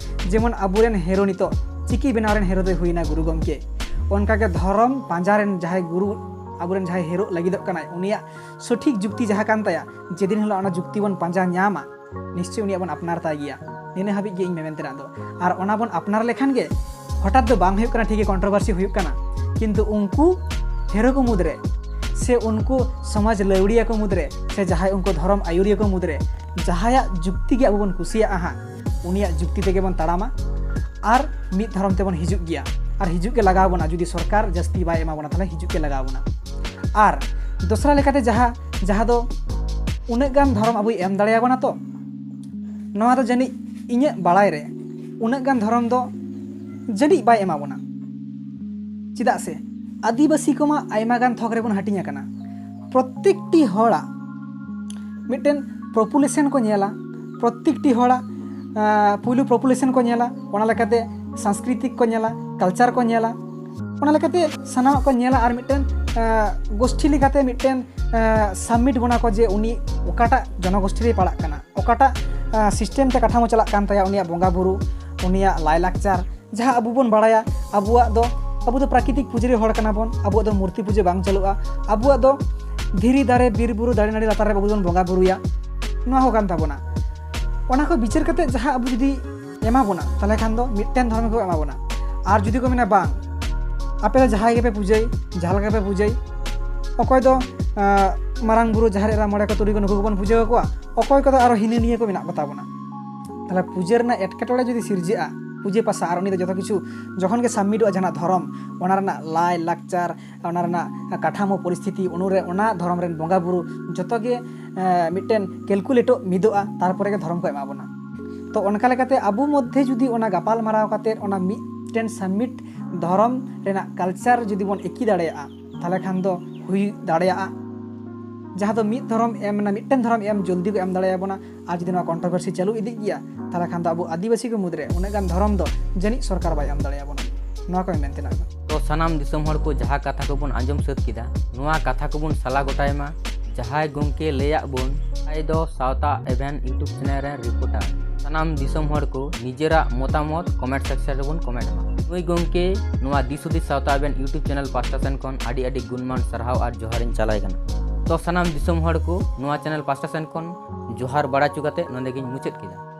ᱡᱮᱢᱚᱱ ᱟᱵᱚᱨᱮᱱ ᱦᱮᱨᱳ ᱱᱤᱛᱚᱜ ᱪᱤᱠᱤ ᱵᱮᱱᱟᱣ ᱨᱮᱱ ᱦᱮᱨᱳ ᱫᱚᱭ ᱦᱩᱭᱱᱟ ᱜᱩᱨᱩ ᱜᱚᱢᱠᱮ, ᱚᱱᱠᱟᱜᱮ ᱫᱷᱚᱨᱚᱢ ᱯᱟᱸᱡᱟ ᱨᱮᱱ ᱡᱟᱦᱟᱸᱭ ᱜᱩᱨᱩ, ᱟᱵᱚᱨᱮᱱ ᱡᱟᱦᱟᱸᱭ ᱦᱮᱨᱳᱜ ᱞᱟᱹᱜᱤᱫᱚᱜ ᱠᱟᱱᱟᱭ, ᱩᱱᱤᱭᱟᱜ ᱥᱚᱴᱷᱤᱠ ᱡᱩᱠᱛᱤ ᱡᱟᱦᱟᱸ ᱠᱟᱱ ᱛᱟᱭᱟ, ᱡᱮᱫᱤᱱ ᱦᱤᱞᱳᱜ ᱚᱱᱟ ᱡᱩᱠᱛᱤ ᱵᱚᱱ ᱯᱟᱸᱡᱟ ᱧᱟᱢᱟ, ᱱᱤᱥᱪᱚᱭ ᱩᱱᱤᱭᱟᱜ ᱵᱚᱱ ᱟᱯᱱᱟᱨ ᱛᱟᱭ ᱜᱮᱭᱟ᱾ ᱱᱤᱱᱟᱹ ᱦᱟᱹᱵᱤᱡ ᱜᱮ ᱤᱧ ᱢᱮᱢᱮᱱ ᱛᱮᱱᱟᱜ ᱫᱚ᱾ ᱟᱨ ᱚᱱᱟ ᱵᱚᱱ ᱟᱯᱱᱟᱨ ᱞᱮᱠᱷᱟᱱ ᱜᱮ ᱦᱚᱴᱟᱛ ᱫᱚ ᱵᱟᱝ ᱦᱩᱭᱩᱜ ᱠᱟᱱᱟ, ᱴᱷᱤᱠ ᱜᱮ ᱠᱚᱱᱴᱨᱳᱵᱷᱟᱨᱥᱤ ᱦᱩᱭᱩᱜ ᱠᱟᱱᱟ, ᱠᱤᱱᱛᱩ ᱩᱱᱠᱩ ᱦᱮᱨᱳ ᱠᱚ ᱢᱩᱫᱽᱨᱮ ᱥᱮ ᱩᱱᱠᱩ ᱥᱚᱢᱟᱡᱽ ᱞᱟᱹᱣᱲᱤᱭᱟᱹ ᱠᱚ ᱢᱩᱫᱽᱨᱮ ᱥᱮ ᱡᱟᱦᱟᱸᱭ ᱩᱱᱠᱩ ᱫᱷᱚᱨᱚᱢ ᱟᱹᱭᱩᱨᱤᱭᱟᱹ ᱠᱚ ᱢᱩᱫᱽᱨᱮ ᱡᱟᱦᱟᱸᱭᱟᱜ ᱡᱩᱠᱛᱤ ᱜᱮ ᱟᱵᱚ ᱵᱚᱱ ᱠᱩᱥᱤᱭᱟᱜᱼᱟ ᱦᱟᱸᱜ, ᱩᱱᱤᱭᱟᱜ ᱡᱩᱠᱛᱤ ᱛᱮᱜᱮ ᱵᱚᱱ ᱛᱟᱲᱟᱢᱟ ᱟᱨ ᱢᱤᱫ ᱫᱷᱚᱨᱚᱢ ᱛᱮᱵᱚᱱ ᱦᱤᱡᱩᱜ ᱜᱮᱭᱟ᱾ ᱟᱨ ᱦᱤᱡᱩᱜ ᱜᱮ ᱞᱟᱜᱟᱣ ᱵᱚᱱᱟ ᱡᱩᱫᱤ ᱥᱚᱨᱠᱟᱨ ᱡᱟᱹᱥᱛᱤ ᱵᱟᱭ ᱮᱢᱟ ᱵᱚᱱᱟ, ᱛᱟᱦᱚᱞᱮ ᱦᱤᱡᱩᱜ ᱜᱮ ᱞᱟᱜᱟᱣ ᱵᱚᱱᱟ᱾ ᱟᱨ ᱫᱚᱥᱨᱟ ᱞᱮᱠᱟᱛᱮ ᱡᱟᱦᱟᱸ, ᱡᱟᱦᱟᱸ ᱫᱚ ᱩᱱᱟᱹᱜ ᱜᱟᱱ ᱫᱷᱚᱨᱚᱢ ᱟᱵᱚᱭ ᱮᱢ ᱫᱟᱲᱮᱭᱟᱵᱚᱱᱟ ᱛᱚ, ᱱᱚᱣᱟ ᱫᱚ ᱡᱟᱹᱱᱤᱡ ᱤᱧᱟᱹᱜ ᱵᱟᱲᱟᱭ ᱨᱮ ᱩᱱᱟᱹᱜ ᱜᱟᱱ ᱫᱷᱚᱨᱚᱢ ᱫᱚ ᱡᱟᱹᱱᱤᱡ ᱵᱟᱭ ᱮᱢᱟ ᱵᱚᱱᱟ᱾ ᱪᱮᱫᱟᱜ ᱥᱮ ᱟᱹᱫᱤᱵᱟᱹᱥᱤ ᱠᱚᱢᱟ ᱟᱭᱢᱟ ᱜᱟᱱ ᱛᱷᱚᱠ ᱨᱮᱵᱚᱱ ᱦᱟᱹᱴᱤᱧ ᱟᱠᱟᱱᱟ᱾ ᱯᱨᱚᱛᱮᱠᱴᱤ ᱦᱚᱲᱟᱜ ᱢᱤᱫᱴᱮᱱ ᱯᱚᱯᱩᱞᱮᱥᱚᱱ ᱠᱚ ᱧᱮᱞᱟ, ᱯᱨᱚᱛᱮᱠᱴᱤ ᱦᱚᱲᱟᱜ, ᱟᱸ, ᱯᱩᱭᱞᱩ ᱯᱚᱯᱩᱞᱮᱥᱚᱱ ᱠᱚ ᱧᱮᱞᱟ, ᱚᱱᱟ ᱞᱮᱠᱟᱛᱮ ᱥᱟᱝᱥᱠᱨᱤᱛᱤᱠ ᱠᱚ ᱧᱮᱞᱟ, ᱠᱟᱞᱪᱟᱨ ᱠᱚ ᱧᱮᱞᱟ, ᱚᱱᱟ ᱞᱮᱠᱟᱛᱮ ᱥᱟᱱᱟᱢᱟᱜ ᱠᱚ ᱧᱮᱞᱟ᱾ ᱟᱨ ᱢᱤᱫᱴᱮᱱ, ᱟᱸ, ᱜᱳᱥᱴᱷᱤ ᱞᱮᱠᱟᱛᱮ ᱢᱤᱫᱴᱮᱱ, ᱟᱸ, ᱥᱟᱵᱢᱤᱴ ᱵᱚᱱᱟ ᱠᱚ ᱡᱮ ᱩᱱᱤ ᱚᱠᱟᱴᱟᱜ ᱡᱚᱱᱚᱜᱳᱥᱴᱷᱤ ᱨᱮᱭ ᱯᱟᱲᱟᱜ ᱠᱟᱱᱟ, ᱚᱠᱟᱴᱟᱜ, ᱟᱸ, ᱥᱤᱥᱴᱮᱢ ᱛᱮ ᱠᱟᱴᱷᱟᱢᱳ ᱪᱟᱞᱟᱜ ᱠᱟᱱ ᱛᱟᱭᱟ ᱩᱱᱤᱭᱟᱜ ᱵᱚᱸᱜᱟ ᱵᱩᱨᱩ, ᱩᱱᱤᱭᱟᱜ ᱞᱟᱭᱼᱞᱟᱠᱪᱟᱨ, ᱡᱟᱦᱟᱸ ᱟᱵᱚ ᱵᱚᱱ ᱵᱟᱲᱟᱭᱟ, ᱟᱵᱚᱣᱟᱜ ᱫᱚ, ᱟᱵᱚ ᱫᱚ ᱯᱨᱟᱠᱨᱤᱛᱤᱠ ᱯᱩᱡᱟᱹᱨᱤ ᱦᱚᱲ ᱠᱟᱱᱟ ᱵᱚᱱ, ᱟᱵᱚᱣᱟᱜ ᱫᱚ ᱢᱩᱨᱛᱤ ᱯᱩᱡᱟᱹ ᱵᱟᱝ ᱪᱟᱹᱞᱩᱜᱼᱟ, ᱟᱵᱚᱣᱟᱜ ᱫᱚ ᱫᱷᱤᱨᱤ, ᱫᱟᱨᱮ, ᱵᱤᱨ ᱵᱩᱨᱩ, ᱫᱟᱨᱮ ᱱᱟᱹᱲᱤ ᱞᱟᱛᱟᱨ ᱨᱮ ᱟᱵᱚ ᱵᱚᱱ ᱵᱚᱸᱜᱟ ᱵᱩᱨᱩᱭᱟ, ᱱᱚᱣᱟ ᱦᱚᱸ ᱠᱟᱱ ᱛᱟᱵᱚᱱᱟ᱾ ᱚᱱᱟ ᱠᱚ ᱵᱤᱪᱟᱹᱨ ᱠᱟᱛᱮ ᱡᱟᱦᱟᱸ ᱟᱵᱚ ᱡᱩᱫᱤ ᱮᱢᱟ ᱵᱚᱱᱟ, ᱛᱟᱦᱚᱞᱮ ᱠᱷᱟᱱ ᱫᱚ ᱢᱤᱫᱴᱮᱱ ᱫᱷᱚᱨᱚᱢ ᱜᱮᱠᱚ ᱮᱢᱟ ᱵᱚᱱᱟ᱾ ᱟᱨ ᱡᱩᱫᱤ ᱠᱚ ᱢᱮᱱᱟ, "ᱵᱟᱝ, ᱟᱯᱮ ᱫᱚ ᱡᱟᱦᱟᱸᱭ ᱜᱮᱯᱮ ᱯᱩᱡᱟᱹᱭ, ᱡᱟᱦᱟᱸ ᱞᱮᱠᱟ ᱯᱮ ᱯᱩᱡᱟᱹᱭ, ᱚᱠᱚᱭ ᱫᱚ, ᱟᱸ, ᱢᱟᱨᱟᱝ ᱵᱩᱨᱩ, ᱡᱟᱦᱮᱨ ᱮᱨᱟ, ᱢᱚᱬᱮ ᱠᱚ, ᱛᱩᱨᱩᱭ ᱠᱚ, ᱱᱩᱠᱩ ᱠᱚᱵᱚᱱ ᱯᱩᱡᱟᱹ ᱟᱠᱚᱣᱟ, ᱚᱠᱚᱭ ᱠᱚᱫᱚ ᱟᱨᱚ ᱦᱤᱱᱟᱹ ᱱᱤᱭᱟᱹ ᱠᱚ ᱢᱮᱱᱟᱜ ᱠᱚᱛᱟ ᱵᱚᱱᱟ᱾" ᱛᱟᱦᱚᱞᱮ ᱯᱩᱡᱟᱹ ᱨᱮᱱᱟᱜ ᱮᱴᱠᱮᱴᱚᱬᱮ ᱡᱩᱫᱤ ᱥᱤᱨᱡᱟᱹᱜᱼᱟ, ᱯᱩᱡᱟᱹ ᱯᱟᱥᱟ ᱟᱨ ᱩᱱᱤ ᱫᱚ ᱡᱚᱛᱚ ᱠᱤᱪᱷᱩ ᱡᱚᱠᱷᱚᱱ ᱜᱮ ᱥᱟᱵᱢᱤᱴᱚᱜᱼᱟ, ᱡᱟᱦᱟᱱᱟᱜ ᱫᱷᱚᱨᱚᱢ, ᱚᱱᱟ ᱨᱮᱱᱟᱜ ᱞᱟᱭ ᱞᱟᱠᱪᱟᱨ, ᱚᱱᱟ ᱨᱮᱱᱟᱜ ᱠᱟᱴᱷᱟᱢᱳ ᱯᱚᱨᱤᱥᱛᱷᱤᱛᱤ, ᱩᱱᱨᱮ ᱚᱱᱟ ᱫᱷᱚᱨᱚᱢ ᱨᱮᱱ ᱵᱚᱸᱜᱟ ᱵᱩᱨᱩ ᱡᱚᱛᱚ ᱜᱮ, ᱮ, ᱢᱤᱫᱴᱮᱱ ᱠᱮᱞᱠᱩᱞᱮᱴᱚᱜ ᱢᱤᱫᱚᱜᱼᱟ, ᱛᱟᱨᱯᱚᱨᱮ ᱜᱮ ᱫᱷᱚᱨᱚᱢ ᱠᱚ ᱮᱢᱟ ᱵᱚᱱᱟ᱾ ᱛᱚ ᱚᱱᱠᱟ ᱞᱮᱠᱟᱛᱮ ᱟᱵᱚ ᱢᱚᱫᱽᱫᱷᱮ ᱡᱩᱫᱤ ᱚᱱᱟ ᱜᱟᱯᱟᱞ ᱢᱟᱨᱟᱣ ᱠᱟᱛᱮ ᱚᱱᱟ ᱢᱤᱫᱴᱮᱱ ᱥᱟᱵᱢᱤᱴ ᱫᱷᱚᱨᱚᱢ ᱨᱮᱱᱟᱜ ᱠᱟᱞᱪᱟᱨ ᱡᱩᱫᱤ ᱵᱚᱱ ᱮᱠᱤ ᱫᱟᱲᱮᱭᱟᱜᱼᱟ, ᱛᱟᱦᱚᱞᱮ ᱠᱷᱟᱱ ᱫᱚ ᱦᱩᱭ ᱫᱟᱲᱮᱭᱟᱜᱼᱟ᱾ ᱡᱟᱦᱟᱸ ᱫᱚ ᱢᱤᱫ ᱫᱷᱚᱨᱚᱢ ᱮᱢ, ᱢᱟᱱᱮ ᱢᱤᱫᱴᱮᱱ ᱫᱷᱚᱨᱚᱢ ᱮᱢ ᱡᱚᱞᱫᱤ ᱠᱚ ᱮᱢ ᱫᱟᱲᱮᱭᱟᱵᱚᱱᱟ᱾ ᱟᱨ ᱡᱩᱫᱤ ᱱᱚᱣᱟ ᱠᱚᱱᱴᱨᱳᱵᱷᱟᱨᱥᱤ ᱪᱟᱹᱞᱩ ᱤᱫᱤᱜ ᱜᱮᱭᱟ, ᱛᱟᱦᱚᱞᱮ ᱠᱷᱟᱱ ᱫᱚ ᱟᱵᱚ ᱟᱹᱫᱤᱵᱟᱹᱥᱤ ᱠᱚ ᱢᱩᱫᱽᱨᱮ ᱩᱱᱟᱹᱜ ᱜᱟᱱ ᱫᱷᱚᱨᱚᱢ ᱫᱚ ᱡᱟᱹᱱᱤᱡ ᱥᱚᱨᱠᱟᱨ ᱵᱟᱭ ᱮᱢ ᱫᱟᱲᱮᱭᱟᱵᱚᱱᱟ᱾ ᱱᱚᱣᱟ ᱠᱚ ᱢᱮᱱ ᱛᱮᱱᱟᱜ ᱫᱚ᱾ ᱛᱚ ᱥᱟᱱᱟᱢ ᱫᱤᱥᱚᱢ ᱦᱚᱲ ᱠᱚ, ᱡᱟᱦᱟᱸ ᱠᱟᱛᱷᱟ ᱠᱚᱵᱚᱱ ᱟᱸᱡᱚᱢ ᱥᱟᱹᱛ ᱠᱮᱫᱟ, ᱱᱚᱣᱟ ᱠᱟᱛᱷᱟ ᱠᱚᱵᱚᱱ ᱥᱟᱞᱟ ᱜᱚᱴᱟᱭ ᱢᱟ᱾ ᱡᱟᱦᱟᱸᱭ ᱜᱚᱢᱠᱮ ᱞᱟᱹᱭᱟᱜ ᱵᱚᱱ, ᱡᱟᱦᱟᱸᱭ ᱫᱚ ᱥᱟᱶᱛᱟ ᱮᱵᱷᱮᱱ YouTube ᱪᱮᱱᱮᱞ ᱨᱮᱱ ᱨᱤᱯᱳᱨᱴᱟᱨ᱾ ᱥᱟᱱᱟᱢ ᱫᱤᱥᱚᱢ ᱦᱚᱲ ᱠᱚ ᱱᱤᱡᱮᱨᱟᱜ ᱢᱚᱛᱟᱢᱚᱛ ᱠᱚᱢᱮᱱᱴ ᱥᱮᱠᱥᱚᱱ ᱨᱮᱵᱚᱱ ᱠᱚᱢᱮᱱᱴ ᱢᱟ᱾ ᱱᱩᱭ ᱜᱚᱢᱠᱮ ᱱᱚᱣᱟ ᱫᱤᱥ ᱦᱩᱫᱤᱥ ᱥᱟᱶᱛᱟ ᱮᱵᱷᱮᱱ YouTube ᱪᱮᱱᱮᱞ ᱯᱟᱥᱴᱟ ᱥᱮᱱ ᱠᱷᱚᱱ ᱟᱹᱰᱤ ᱟᱹᱰᱤ ᱜᱩᱱᱢᱟᱱ ᱥᱟᱨᱦᱟᱣ ᱟᱨ ᱡᱚᱦᱟᱨᱤᱧ ᱪᱟᱞᱟᱭ ᱠᱟᱱᱟ᱾ ᱛᱚ ᱥᱟᱱᱟᱢ ᱫᱤᱥᱚᱢ ᱦᱚᱲ ᱠᱚ, ᱱᱚᱣᱟ ᱪᱮᱱᱮᱞ ᱯᱟᱥᱴᱟ ᱥᱮᱱ ᱠᱷᱚᱱ ᱡᱚᱦᱟᱨ ᱵᱟᱲᱟ ᱦᱚᱪᱚ ᱠᱟᱛᱮ ᱱᱚᱸᱰᱮ ᱜᱤᱧ ᱢᱩᱪᱟᱹᱫ ᱠᱮᱫᱟ᱾